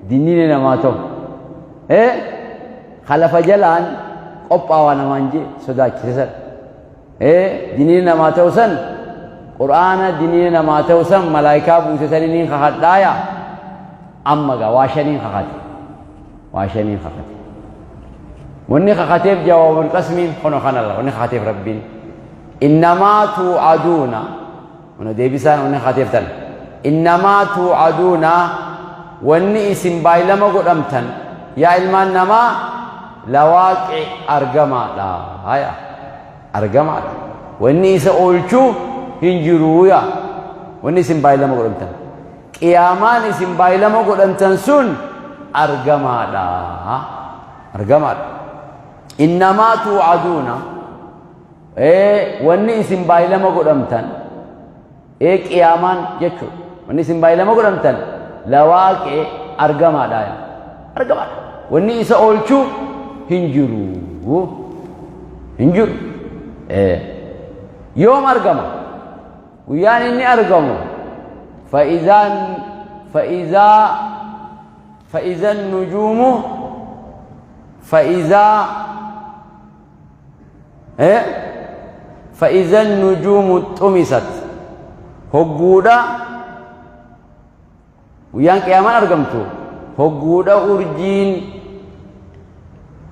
Dinniina namaa ta'u. Ka lafa jalaan qophaawaa namaan jee sodaachise san. Dinniina namaa ta'u san Qur'aana dinniina namaa ta'u san malaayikaa buuse saniin kakadhaaya. Amma gaa waa shaniin kakate. Waa shaniin kakate. Wanni kakateef jawaabul qasmiin kono kanarra wanni kakateef Rabbiin. Innamaa tuu'aduuna kuno deebisaan wanni kakateef tana. Innamaa tuu'aduuna wanni isin baay'ilama godhamtan yaa ilmaan namaa lawaaqi argamaadha. Haya argamaadha. Wanni isa oolchuu hin jiruu yaa wanni isin baay'ilama godhamtan. Qiyaamaan isin baay'ilama godhamtan sun argamaadha. Argamaadha. Innamaa tuu'aduuna wanni isin baay'ilama godhamtan qiyaamaan jechuudha. Wanni isin baay'ilama godhamtan lawaaqee argamaadha. Argamaadha. Wanni isa oolchuu hin jiru. Hin jiru. Yoom argama? Guyyaan inni argamu fa'izaan fa'izaa fa'izan nujuumu fa'izaa fa'izan nujuumu xumisat. Hogguudha guyyaan qiyaamaan argamtu hogguudha urjiin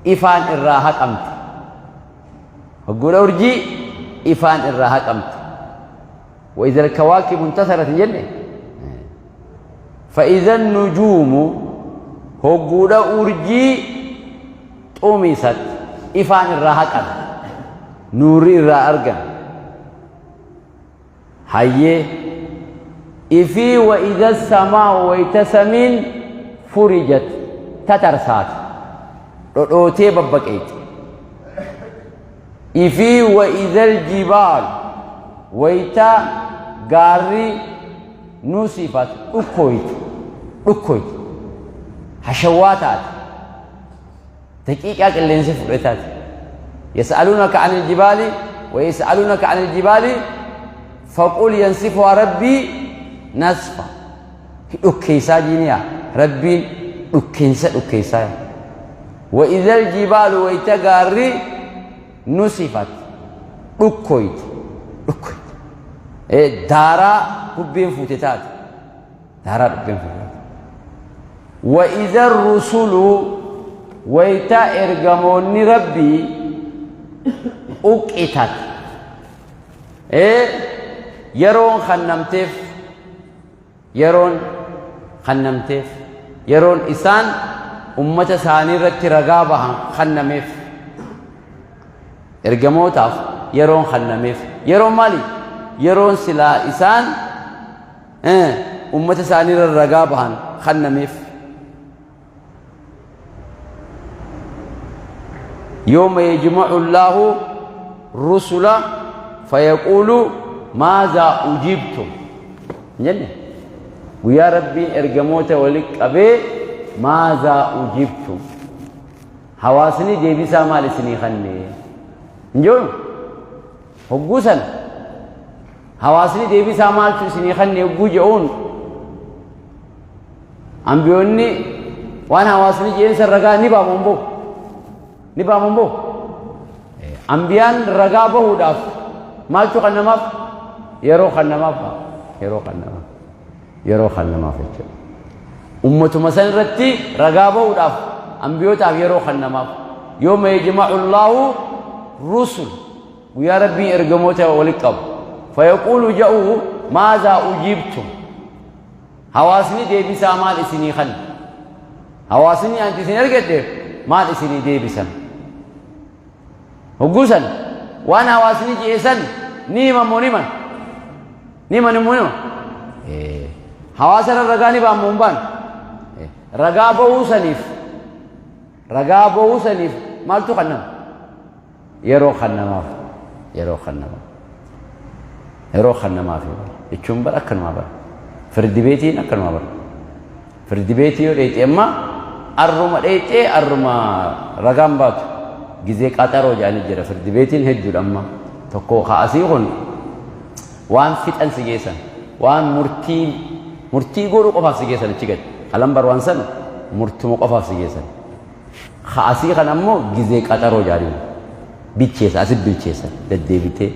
ifaan irraa haqamte. Hogguudha urjii ifaan irraa haqamte. Wa idha al-kawaakibu intasarat hin jenne. Fa idha an-nujuumu hogguudha urjii xumisat ifaan irraa haqame. Nuurri irraa argame. Hayyee ifii wa idha samaa'u wayta samiin furijat tatarsaate dhodhootee babbaqeeyxe. Ifii wa idha aljibaalu wayta gaarri nusifat dhukkooyte dhukkooyte hashawwaa taate. Daqiiqaa qilleensi fudhe taate. Yas'aluunaka anil jibaali wa yas'aluunaka anil jibaali faqul yansifuhaa rabbii nasfa. Dhukkeessaa jiiniyaa rabbiin dhukkeensa dhukkeessaa. Wa idhal jibaalu wayta gaarri nusifat dhukkoyte dhukkoyte. Daaraa bubbeen fuute taate. Daaraa dhubbeen fuudhate. Wa idha rusulu wayta ergamoonni rabbii uqqitat. Yeroon kannamteef yeroon kannamteef yeroon isaan ummata isaanii irratti ragaa bahan kannameef ergamootaaf yeroon kannameef yeroon maali yeroon silaa isaan ummata isaanii irra ragaa bahan kannameef. Yooma yajma'u Allaahu rusula fayaquulu maazaa ujiibtum hin jenne guyyaa rabbiin ergamoota wali qabee maazaa ujiibtum hawaasni deebisaa maal isinii kanne hin jedhu hogguu sana Hawaasni deebisaa maaltu isinii kanne yogguu je'uun ambiyoonni waan hawaasni je'een san ragaa ni baamu hin bahu. Ni baamu hin bahu. Ambiyaan ragaa bahuudhaaf maaltu kan namaaf yeroo kan namaaf yeroo kan namaaf yeroo kan namaaf jechuudha. Ummatuma san irratti ragaa bahuudhaaf ambiyootaaf yeroo kan namaaf yooma yajma'u Allaahu rusul Guyyaa Rabbiin ergamoota walitti qabu. Fayaquulu ja'u maazaa ujiibtum. Hawaasni deebisaa maal isinii kanne? Hawaasni anti isin ergadhe maal isinii deebisan? Hogguu san waan hawaasni je'e san ni himan moo ni himan? Ni himan immoo ni himan? Hawaasa irra ragaa ni ba'an moo hin ba'an? Ragaa ba'uu saniif ragaa ba'uu saniif maaltu kannama? Yeroo kan namaaf yeroo kan namaaf yeroo kan namaaf jechuun bara akkanumaa bara firdi beetiin akkanumaa bara firdi beetii yoo dheeyxee amma arruma dheeyxee arruma ragaan baatu gizee qaxaroo jedhanii jira firdi beetiin hedduudha amma tokko kaasii kun waan fixan si geessan waan murtii murtii godhuu qofaaf si geessan achi gadi kalan bar waan san murtuma qofaaf si geessan Ka asii kana ammoo gizee qaxaroo jaaniin bilcheessa asi bilcheessa deddeebitee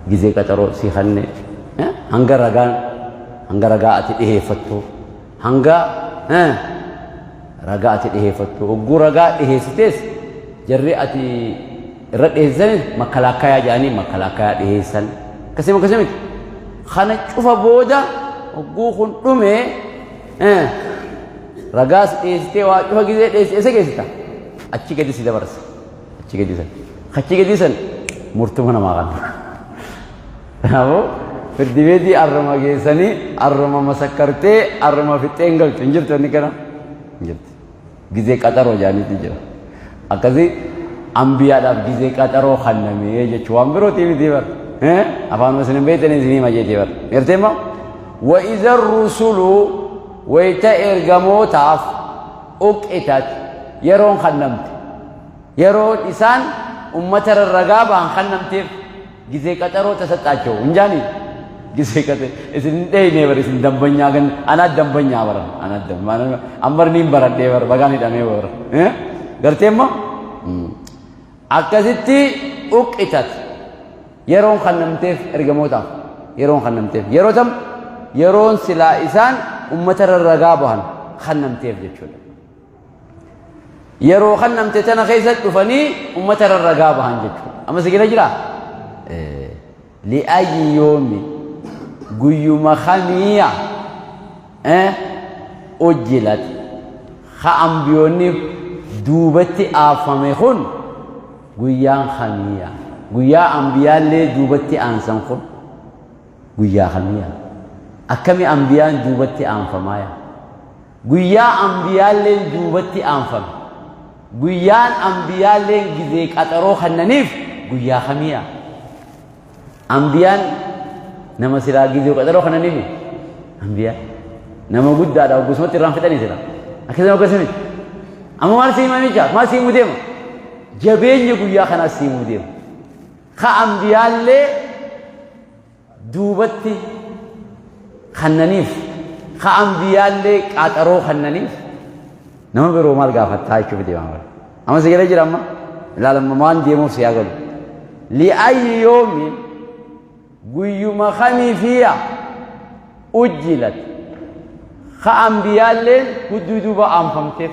gizee qaxaroo si kanne hanga ragaan hanga ragaa ati dhiheeffattu hanga ragaa ati dhiheeffattu hogguu ragaa dhiheessitees jarri ati irra dhiheessanis makkalaakkayaa jedhanii makkalaakkayaa dhiheessan akkasii akkasii miti kana cufa booda hogguu kun dhume Ragaas dhiyeessitee waa cufa gizee dhiyeessite eessa geessita? Achi gadi si dabarsa. Achi gadi san. Achi gadi san murtuma namaa kanna. Kanaafuu firdi beetii arruma geessanii arruma masakkartee arruma fixxee hin galtu. Hin jirtu inni kana? Hin jirtu. Gizee qaxaroo jaaniitti jira. Akkasii ambiyaadhaaf gizee qaxaroo kannamee jechuun waan birootii miti bar. Afaan isin hin beektanii isin hima jeetee bar. Gartee immoo wa idha rusulu wayta ergamootaaf uqqitat yeroon kannamte yeroon isaan ummata rarragaa bahan kannamteef Gizee qaxaroo tasaxxaaቸው hin jaani gizee qaxe isin hin dheeyne bar isin dambanyaa gan anaa dambanyaa bara anaa dambanyaa ambar niin baradhee bar bagaan hidhamee bar gartee immoo akkasitti uqqitat yeroon kannamteef ergamootaaf Yeroon kannamteef. Yeroo tam yeroon silaa isaan ummata irra ragaa bahan kannamteef jechuudha. Yeroo kannamte tana keessa dhufanii ummata irra ragaa bahan jechuudha. Amma si gala jiraa? Li'ayyi yoomi guyyuma kamiya ujjilat ka ambiyoonni duubatti aafame kun guyyaan kamiya guyyaa ambiyaallee duubatti aansan kun guyyaa kamiya akkami ambiyaan duubatti aanfamaaya guyyaa ambiyaalleen duubatti aanfame guyyaan ambiyaalleen gizee qaxaroo kannaniif guyyaa kamiya Ambiyaan nama silaa gizee qaxaroo kannaniif ambiyaa nama guddaadha gosumatti irraan fixanii sila akkasuma akkasuma miti amma maal sii himamicha maal sii himuu deema jabeenya guyyaa kanaa sii himuu deema ka ambiyaallee duubatti kannaniif ka ambiyaallee qaxaroo kannaniif nama biroo maal gaafattaa jechuuf deemaa bara. Amma si gala jira amma ilaalama waan deemuuf si haa galu. Li'ayyi yoomi guyyuma kamiifiya ujjilat ka ambiyaalleen hudduu duuba aanfamteef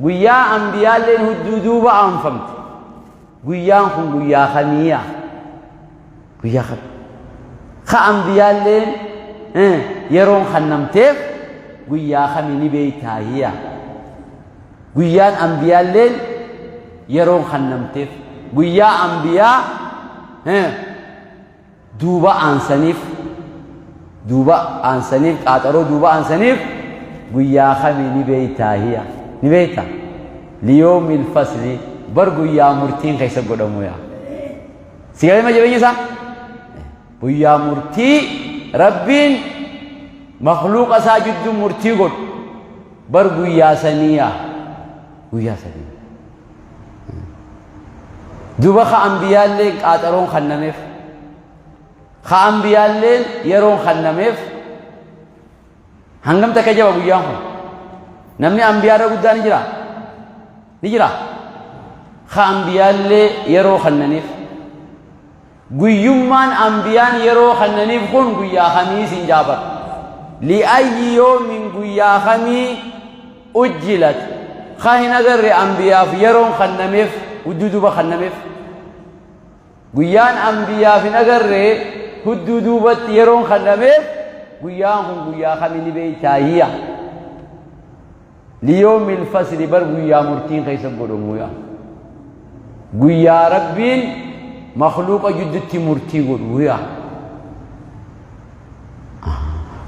guyyaa ambiyaalleen hudduu duuba aanfamte guyyaan kun guyyaa kamiiya guyyaa kam ka ambiyaalleen yeroon kannamteef guyyaa kami ni beeytaahiya guyyaan ambiyaalleen yeroon kannamteef guyyaa ambiyaa duuba aansaniif duuba aansaniif qaaxaroo duuba aansaniif guyyaa kami ni beeytaahiya ni beeyta liyoomil fasli bar guyyaa murtiin keessa godhamu yaa Si galee ma jireenya isaa? Guyyaa murtii Rabbiin makluuqa isaa jidduu murtii godhu bar guyyaa saniiya. Guyyaa sanii. Duba ka ambiyaalleen qaaxaroon kannameef. Ka ambiyaalleen yeroon kannameef. Hangam takka jaba guyyaan kun? Namni ambiyaarra guddaa ni jira? Ni jira? Ka ambiyaallee yeroo kannaniif. Guyyummaan ambiyaan yeroo kannaniif kun guyyaa kamii sin jaabar. Li'ayyi yoomin guyyaa kamii ujjilat. Ka hin agarre ambiyaaf yeroon kannameef hudduu duuba kannameef. Guyyaan anbiyaaf hin agarre hudduu duubatti yeroon kannameef guyyaan kun guyyaa kami ni beeytaahiya. Liyoomil fasli bar guyyaa murtiin keessa godhamu yaa. Guyyaa Rabbiin makluuqa jiddutti murtii godhu yaa.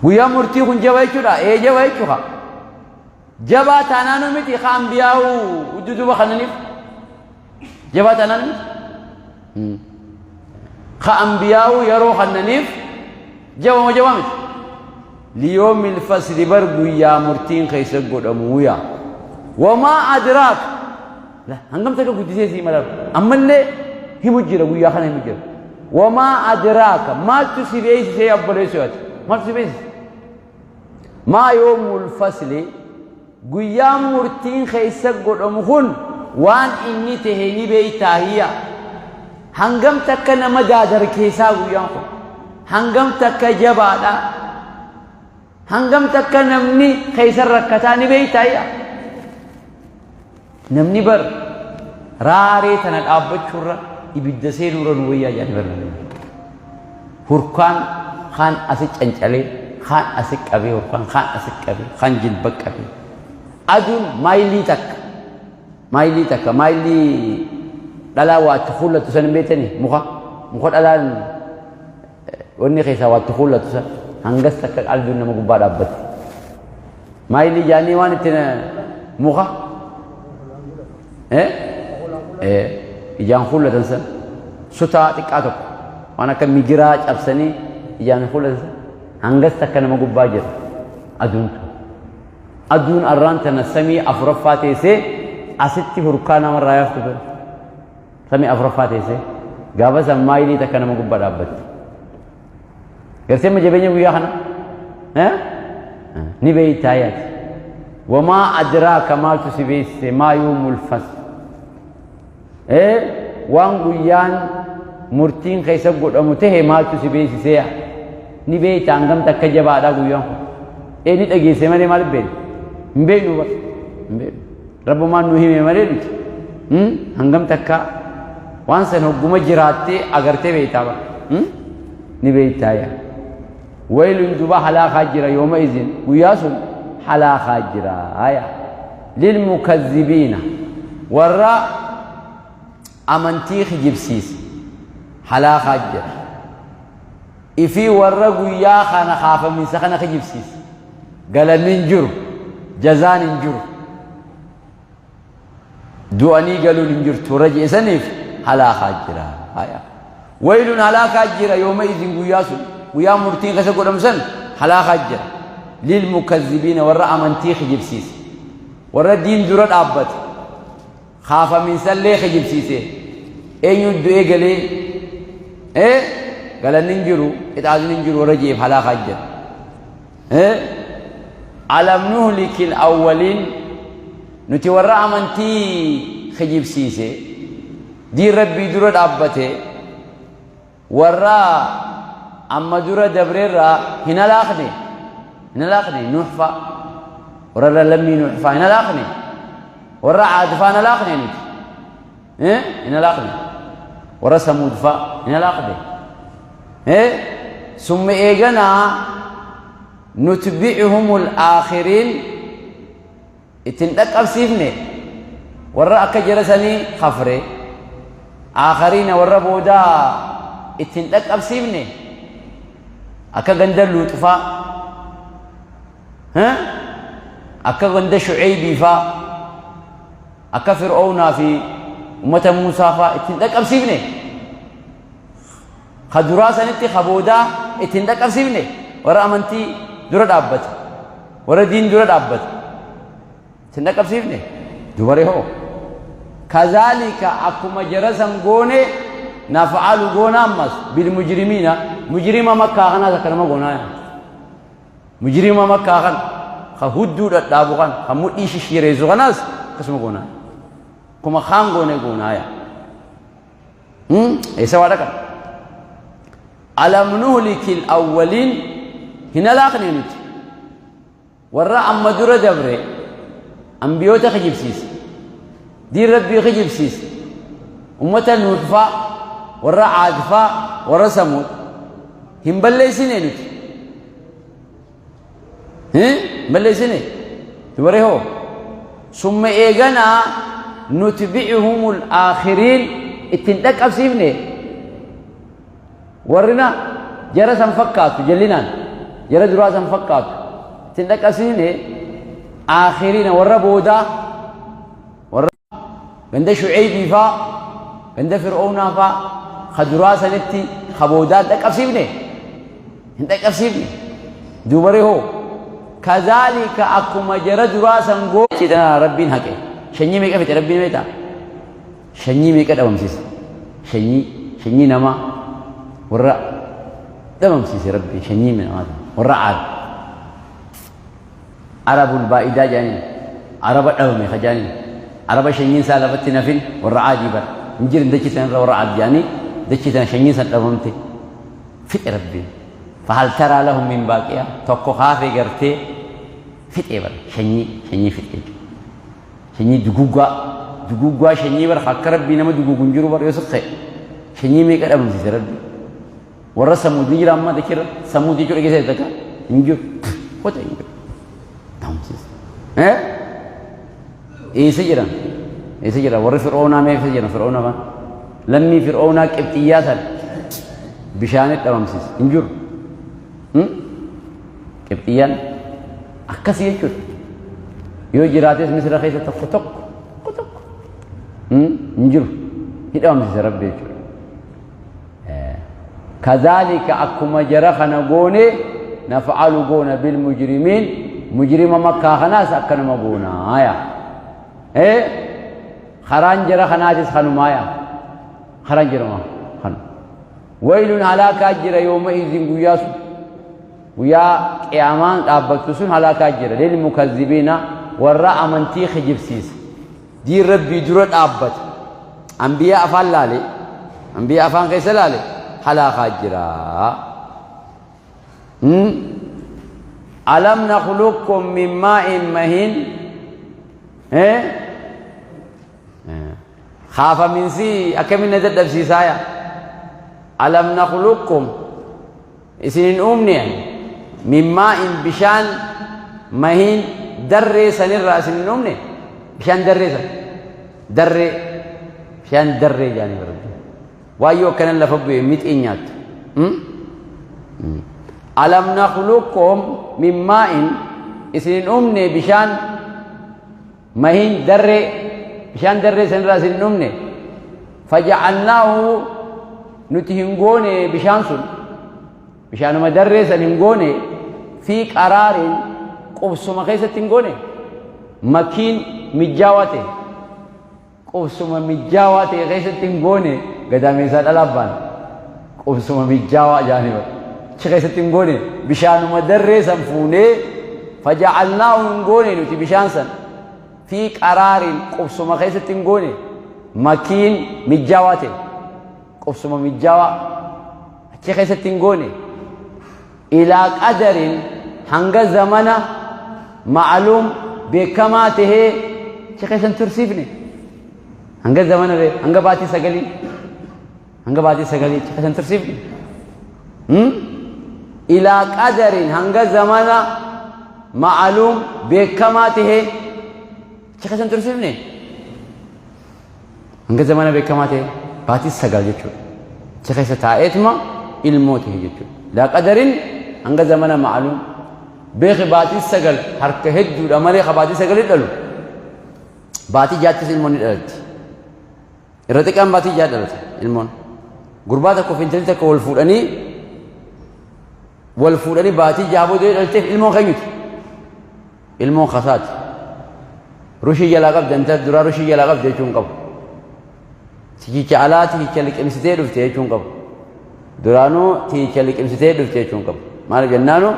Guyyaa murtii kun jaba jechuudha. Ee jaba jechuudha. Jabaa taanaanuu miti ka anbiyaa'uu hudduu duuba kananiif. Jabaa taanaan miti. Ka anbiyaa'uu yeroo kannaniif jaba moo jabaa miti. Liyoomil fasli bar guyyaa murtiin keessa godhamuu yaa. Wamaa adraak. Hangam takka guddisee sii mala. Ammallee himu jira guyyaa kana himu jira. Wamaa adraaka maaltu si beeksisee obboleessoo ati? Maaltu si beeksise? Maa yoomul fasli guyyaan murtiin keessa godhamu kun waan inni tahe ni beeytaahiyya. Hangam takka nama daadarkeessaa guyyaan kun. Hangam takka jabaadha. Hangam takka namni keessa rakkataa ni beeytaahiyya. Namni bar raaree tana dhaabbachuurra ibidda seenuurra nu wayyaa jedhanii bar namni. Hurkaan kaan asi cancalee, kaan asi qabee, hurkaan kaan asi qabee, kaan jilba qabee. Aduun maayilii takka, maayilii takka, maayilii dhalaa waa itti kuullattu san hin beektanii muka, muka dhalaan wanni keessaa waa itti kuullattu san hangas takka aduun nama gubbaa dhaabbatti. Maayilii jaanii waan itti muka ijaan kuullatan san sutaa xiqqaa tokko waan akka migiraa cabsanii ijaan kuullatan san hangas takka nama gubbaa jira aduun tun. Aduun arraan tana samii afuraffaa teessee asitti hurkaa namarraa yaaftu tun. Samii afuraffaa teessee gaafa san maayilii takka nama gubbaa dhaabbatti. Gartee amma jabeenya guyyaa kana ni beeytaa yaati. Wamaa adraaka maaltu si beeksise maa yoomul fasl. Waan guyyaan Murtiin keessa godhamu tahe maaltu si beeksisee? Ni beekta hangam takka jabaadha guyyaan kun. Ee ni dhageesse malee maal beekna? Hin beeknu bar. Hin beeknu. Rabbumaan nu hime malee nuti. Hangam takka waan san hogguma jiraattee agartee beektaa bar. Ni beektaa yaa. Waylun duba halaakaa jira yooma izin guyyaa sun halaakaa jira yaa. Lilmukazzibiina warra amantii kijibsiise halaakaa jira. Ifii warra guyyaa kana kaafaminsa kana kijibsiise. Galanni hin jiru, jazaan hin jiru. Du'anii galuun hin jirtu warra je'e saniif halaakaa jira. Haya. Waylun halaakaa jira yooma izin guyyaa sun guyyaa murtiin keessa godhamu san halaakaa jira. Lil mukazzibiina warra amantii kijibsiise. Warra diin dura dhaabbate. Kaafaminsallee kijibsiise. Eenyu du'ee galee ee galanni hin jiru qixaasni hin jiru warra je'eef halaakaa jira. Ee alam nuhlikil awwaliin nuti warra amantii kijibsiise diin rabbii dura dhaabbate warra amma dura dabreerraa hin halaakne hin halaakne nuuh fa'a warra lammii nuuh fa'a hin halaakne warra caad fa'a hin halaakne nuti hin halaakne warra samuud fa'a hin halaakne summa eeganaa nutbi'uhumul aakhiriin itti hin dhaqqabsiifne warra akka jara sanii kafre aakhariina warra boodaa itti hin dhaqqabsiifne akka ganda luuxfaa akka ganda shuceybiifaa akka fir'oownaa fi ummata muusaa faa itti hin dhaqqabsiifne ka duraa sanitti ka boodaa itti hin dhaqqabsiifne warra amantii dura dhaabbate warra diin dura dhaabbate itti hin dhaqqabsiifne dubaree hoo kazaalika akkuma jara san goone naf'alu goona ammas bilmujrimiina mujrima makkaa kanaas akkanuma goonaa mujrima makkaa kan ka hudduu dhadhaabu kan ka mudhii shishiireessu kanaas akkasuma goonaa akkuma kaan goone goonaaya Eessa waa dhaqan? Alam nuhlikil awwaliin hin halaakne nuti. Warra amma dura dabre ambiyoota kijibsiise. Diin rabbii kijibsiise. Ummata Nuuh faa, warra Aad faa, warra Samuud hin balleessine nuti. Hin balleessine? Dubaree hoo? Summa eeganaa nutbi'uhumul aakhiriin ittiin dhaqqabsiifne warrina jara san fakkaatu jallinaan jara duraa san fakkaatu ittiin dhaqqabsiifne aakhiriina warra boodaa warra Ganda Shu'eybii faa, ganda Fir'oownaa faa, ka duraa sanitti ka boodaa hin dhaqqabsiifne? Hin dhaqqabsiifne. Duuba ree hoo? Kazaalika akkuma jara duraa san goo. Tana Rabbiin haqe. Shanyii meeqa fixe Rabbiin beektaa? Shanyii meeqa dhabamsiise? Shanyii, shanyii namaa warra dhabamsiise Rabbiin shanyii namaa warra Aad. Arabul baa'idaa jedhaniin. Araba dhabame ka jedhaniin. Araba shanyiin isaa lafatti hin hafin warra Aadii bara. Hin jirin dachii sana irra warra Aad jedhanii dachii tana shanyiin san dhabamte. Fixe Rabbiin. Fahal taraa lahum min baaqiyaa tokko kaafee gartee fixee bara shanyii shanyii fixe jechuudha. Shanyii duguggaa duguggaa shanyii bara akka Rabbii nama dugugu hin jiru bara yoo siqe shanyii meeqa dhabamsiise Rabbii. Warra Samuud ni jira amma dachirra Samuud jechuu dhageessee takka hin jiru. Kota hin jiru. Dhabamsiise. Eh? Eessa jiran? Eessa jiran? Warri Fir'oonaa mee eessa jiran? Fir'oona faan. Lammii Fir'oonaa Qibxiyyaa san bishaanitti dhabamsiise. Hin jiru. Qibxiyyaan akkasii jechuudha. Yoo jiraates Misira keessa tokko tokko tokko tokko hin jiru. Ni dhabamsiise Rabbi jechuudha. Kazaalika akkuma jara kana goone naf'alu goona bil mujrimiin mujrima makkaa kanaas akkanuma goonaaya. Karaan jara kanaatis kanumaaya. Karaan jara kanu. Waylun halaakaa jira yooma izin guyyaa sun. Guyyaa qiyaamaan dhaabbattu sun halaakaa jira. Lil mukazzibiina warra amantii kijibsiisa. Diin rabbii dura dhaabbata. Ambiyaa afaan laalee. An biyya afaan keessa laale halaakaa jira. Alam nakhluqkum min maa'in mahiin. Kaafaminsi akkamiin na dadhabsiisaaya? Alam nakhluqkum isin hin uumne min maa'in bishaan mahiin darree sanirraa isin hin uumne bishaan darree san darree bishaan darree jaanii barabbi waayyoo akkanan lafa bu'e mixiin nyaattu. Alam nakhluqkum min maa'in isin hin uumne bishaan Mahiin darree, bishaan darree sanirraa isin hin dhumne. Faja'alnaahu nuti hin goone bishaan sun, bishaanuma darree san hin goone, fi qaraariin qubsuma keessatti hin goone, makiin mijjaawaa ta'e, qubsuma mijjaawaa ta'e keessatti hin goone, gadaameessaa dhalaa abbaan qubsuma mijjaawaa jaanii bara. Achi keessatti hin goone, bishaanuma darree san fuunee, faja'alnaahu hin goone nuti bishaan san fi qaraariin qubsuma keessatti hin goone, makiin mijjaawaa ta'e, qubsuma mijjaawaa achi keessatti hin goone, ilaa qadarin hanga zamana ma'aluum beekamaa tahee achi keessa hin tursiifne, hanga zamana hanga baatii sagalii, hanga baatii sagalii achi keessa hin tursiifne. Ilaa qadarin hanga zamana ma'aluum beekamaa tahee achi keessa hin tursiifne, hanga zamana beekamaa ta'e baatii 9 jechuudha. Achi keessa taa'eetuma ilmoo ta'e jechuudha. Ilaa qadarin hanga zamana ma'aluum beeki baatii 9 harka hedduudha malee ka baatii sagalii dhalu baatii jaattis ilmoon ni dhalatti. Irra xiqqaan baatii 6 dhalata ilmoon. Gurbaa tokko fi intalli takka wal fuudhanii baatii 6 booda yoo dhalteef ilmoon keenyuti. Ilmoon kasaati. Rushii jalaa qabda, intala duraa rushii jalaa qabda jechuun qabu. Tikicha alaa tikicha liqimsitee dhufte jechuun qabu. Duraanuu tikicha liqimsitee dhufte jechuun qabu. Maal jennaanu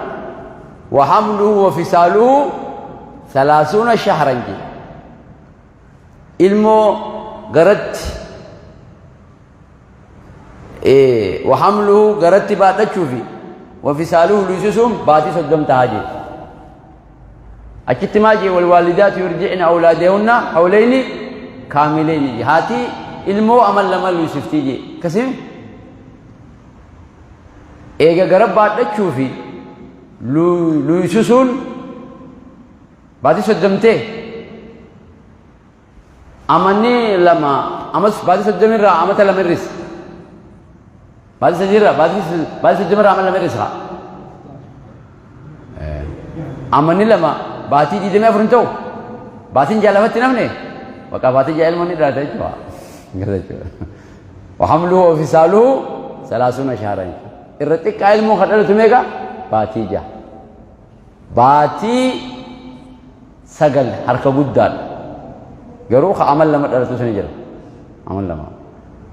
wa hamluhu wa fisaaluhu salaasuuna shahran jedhe. Ilmoo garatti wa hamluhu garatti baadhachuu fi wa fisaaluhu luysisuun baatii 30 tahaa jedhe. Achitti maal jedhe? Wal waalidaatu yurdi'na awlaadahunna hawlayni kaamileyni jedhe. Haati ilmoo amal lama luysiftii jedhe. Akkasii eega gara baadhachuu fi luysisuun baatii 30 ta'e, amanni lama amas baatii 30 irraa amata 2 hir'isa. Baatii 3 irraa baatii 30 irraa amata 2 hir'isa. Amanni 2 baatii 24 hin ta'u. Baatiin 6 lafatti namne bakka baatii 6 ilmoon ni dhalata jechuudha. Jechuudha. Wa hamluhu wa fisaaluhu salaasuuna shahran. Irra xiqqaa ilmoon kan dhalatu meeqa? Baatii 6. Baatii 9 harka guddaadha. Garuu ka amal 2 dhalatu suni jira. Amal 2.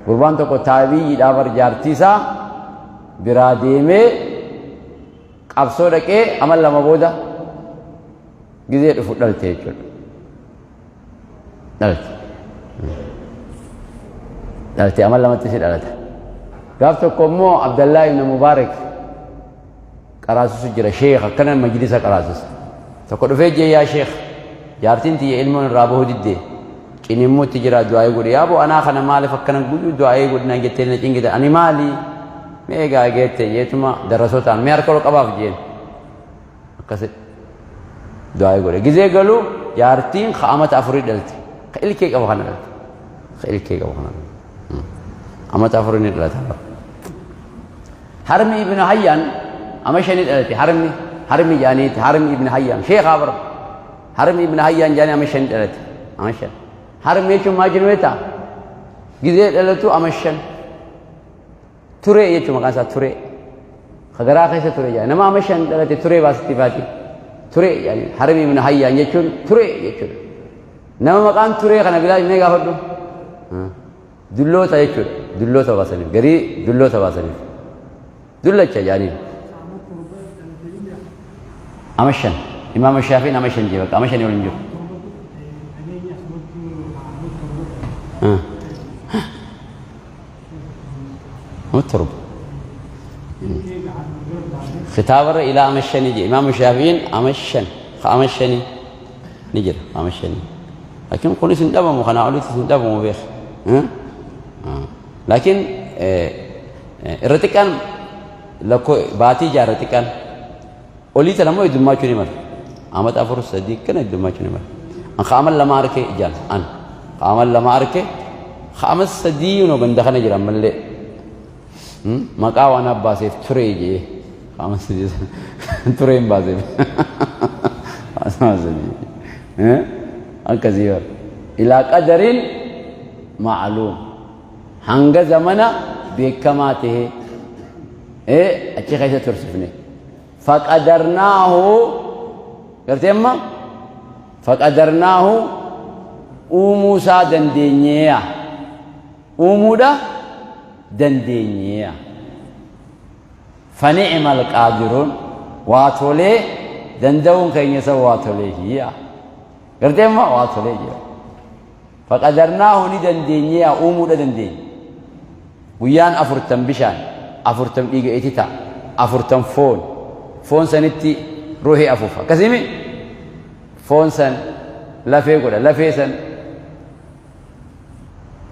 Gurbaan tokko taabiyyiidhaa bar jaartii isaa biraa deemee qabsoo dhaqee amal 2 booda gizee dhufu dhalte jechuudha. Dhalte. Dhalte, amal 2tti si dhalata. Gaaf tokko immoo Abdallaa ibn Mubaarak qaraasisu jira, sheekh akkana majlisa qaraasisa. Tokko dhufee jee, "Yaa sheekh, jaartiin tiyya ilmoon irraa bahuu diddee ciniimmuutti jira, du'aayii godhi." "Yaaboo, anaa kana maaliif akkana guyyuu du'aayii godhi naan jettee na cingita? Ani maali? Mee egaa geette," jeetuma darasootaan mee harka ol qabaaf jeen. Akkasi du'aayii godhe. Gizee galu jaartiin ka amata afurii dhalte, ka ilkee qabu kana dhalte, ka ilkee qabu kana dhalte. Amata afurii ni dhalata. Harmi ibn Hayyaan ama shanii dhalate. Harmi jaaniiti, Harmi ibn Hayyaan sheekaa bara. Harmi ibn Hayyaan jaanii ama shanii dhalate, ama 5. Harmi jechuun maal jennu beektaa? Gizee dhalatu ama 5 turee jechuun maqaan isaa turee. Ka garaa keessa ture jaanii nama ama 5 dhalate turee baasitti baati. Turee jaanii Harmi ibn Hayyaan jechuun turee jechuudha. Nama maqaan turee kana bilaa mee gaafadhu. Dulloota jechuudha. Dulloota baasaniif. Garii dulloota baasaniif. Dullacha jaaniin. Ama 5. Imaama Shaafiin ama 5 jee, bakka ama shanii ol hin jiru. Ama 7. Kitaabarra ilaa ama shanii jedhe. Imaamu Shaafi'iin ama 5. Ka ama shanii ni jira. Ama shanii. Laakiin kunis hin dhabamu kanaa olittis hin dhabamu beek. Laakiin irra xiqqaan lakkoo baatii jaarra xiqqaan olii tana immoo heddummaachuu ni mala. Amata 4 3 kana heddummaachuu ni mala. An ka ama 2 arke ijaan an ka ama 2 arke ka ama 3 no ganda kana jira ammallee. Maqaa waan abbaaseef turee jee ka ama 3 turee hin baaseef. Ama 3. Akkasii bara. Ilaa qadarin ma'luum. Hanga zamana beekamaa tahee achi keessa tursifne. Faqadarnaahu gartee amma faqadarnaahu uumuu isaa dandeenyeeya. Uumuudha dandeenyeeya. Fani'mal qaadiruun waa tolee danda'uun keenya isa waa tolee hiya. Gartee amma waa tolee jira. Faqadarnaahu ni dandeenyeeya uumuudha dandeenye. Guyyaan 40 bishaan, 40 dhiiga itita, 40 foon. Foon sanitti ruuhii afuufa. Akkasiimi foon san lafee godha. Lafee san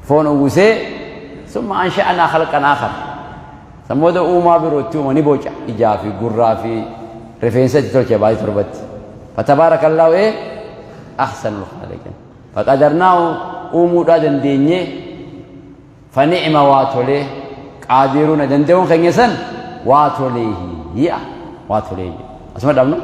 foon uwwisee summa ansha'anaa khalqan aakhar. San booda uumaa biroo itti uuma ni boca. Ijaa fi gurraa fi rifeensa itti tolche baatii torbatti. Fatabaarakallaahu ee ahsanul khaaliqiin. Faqadarnaahu uumuudhaa dandeenyee fani'ima waa tolee qaadiruuna danda'uun keenya san waa tolee hi'a waa tolee asuma dhabnu.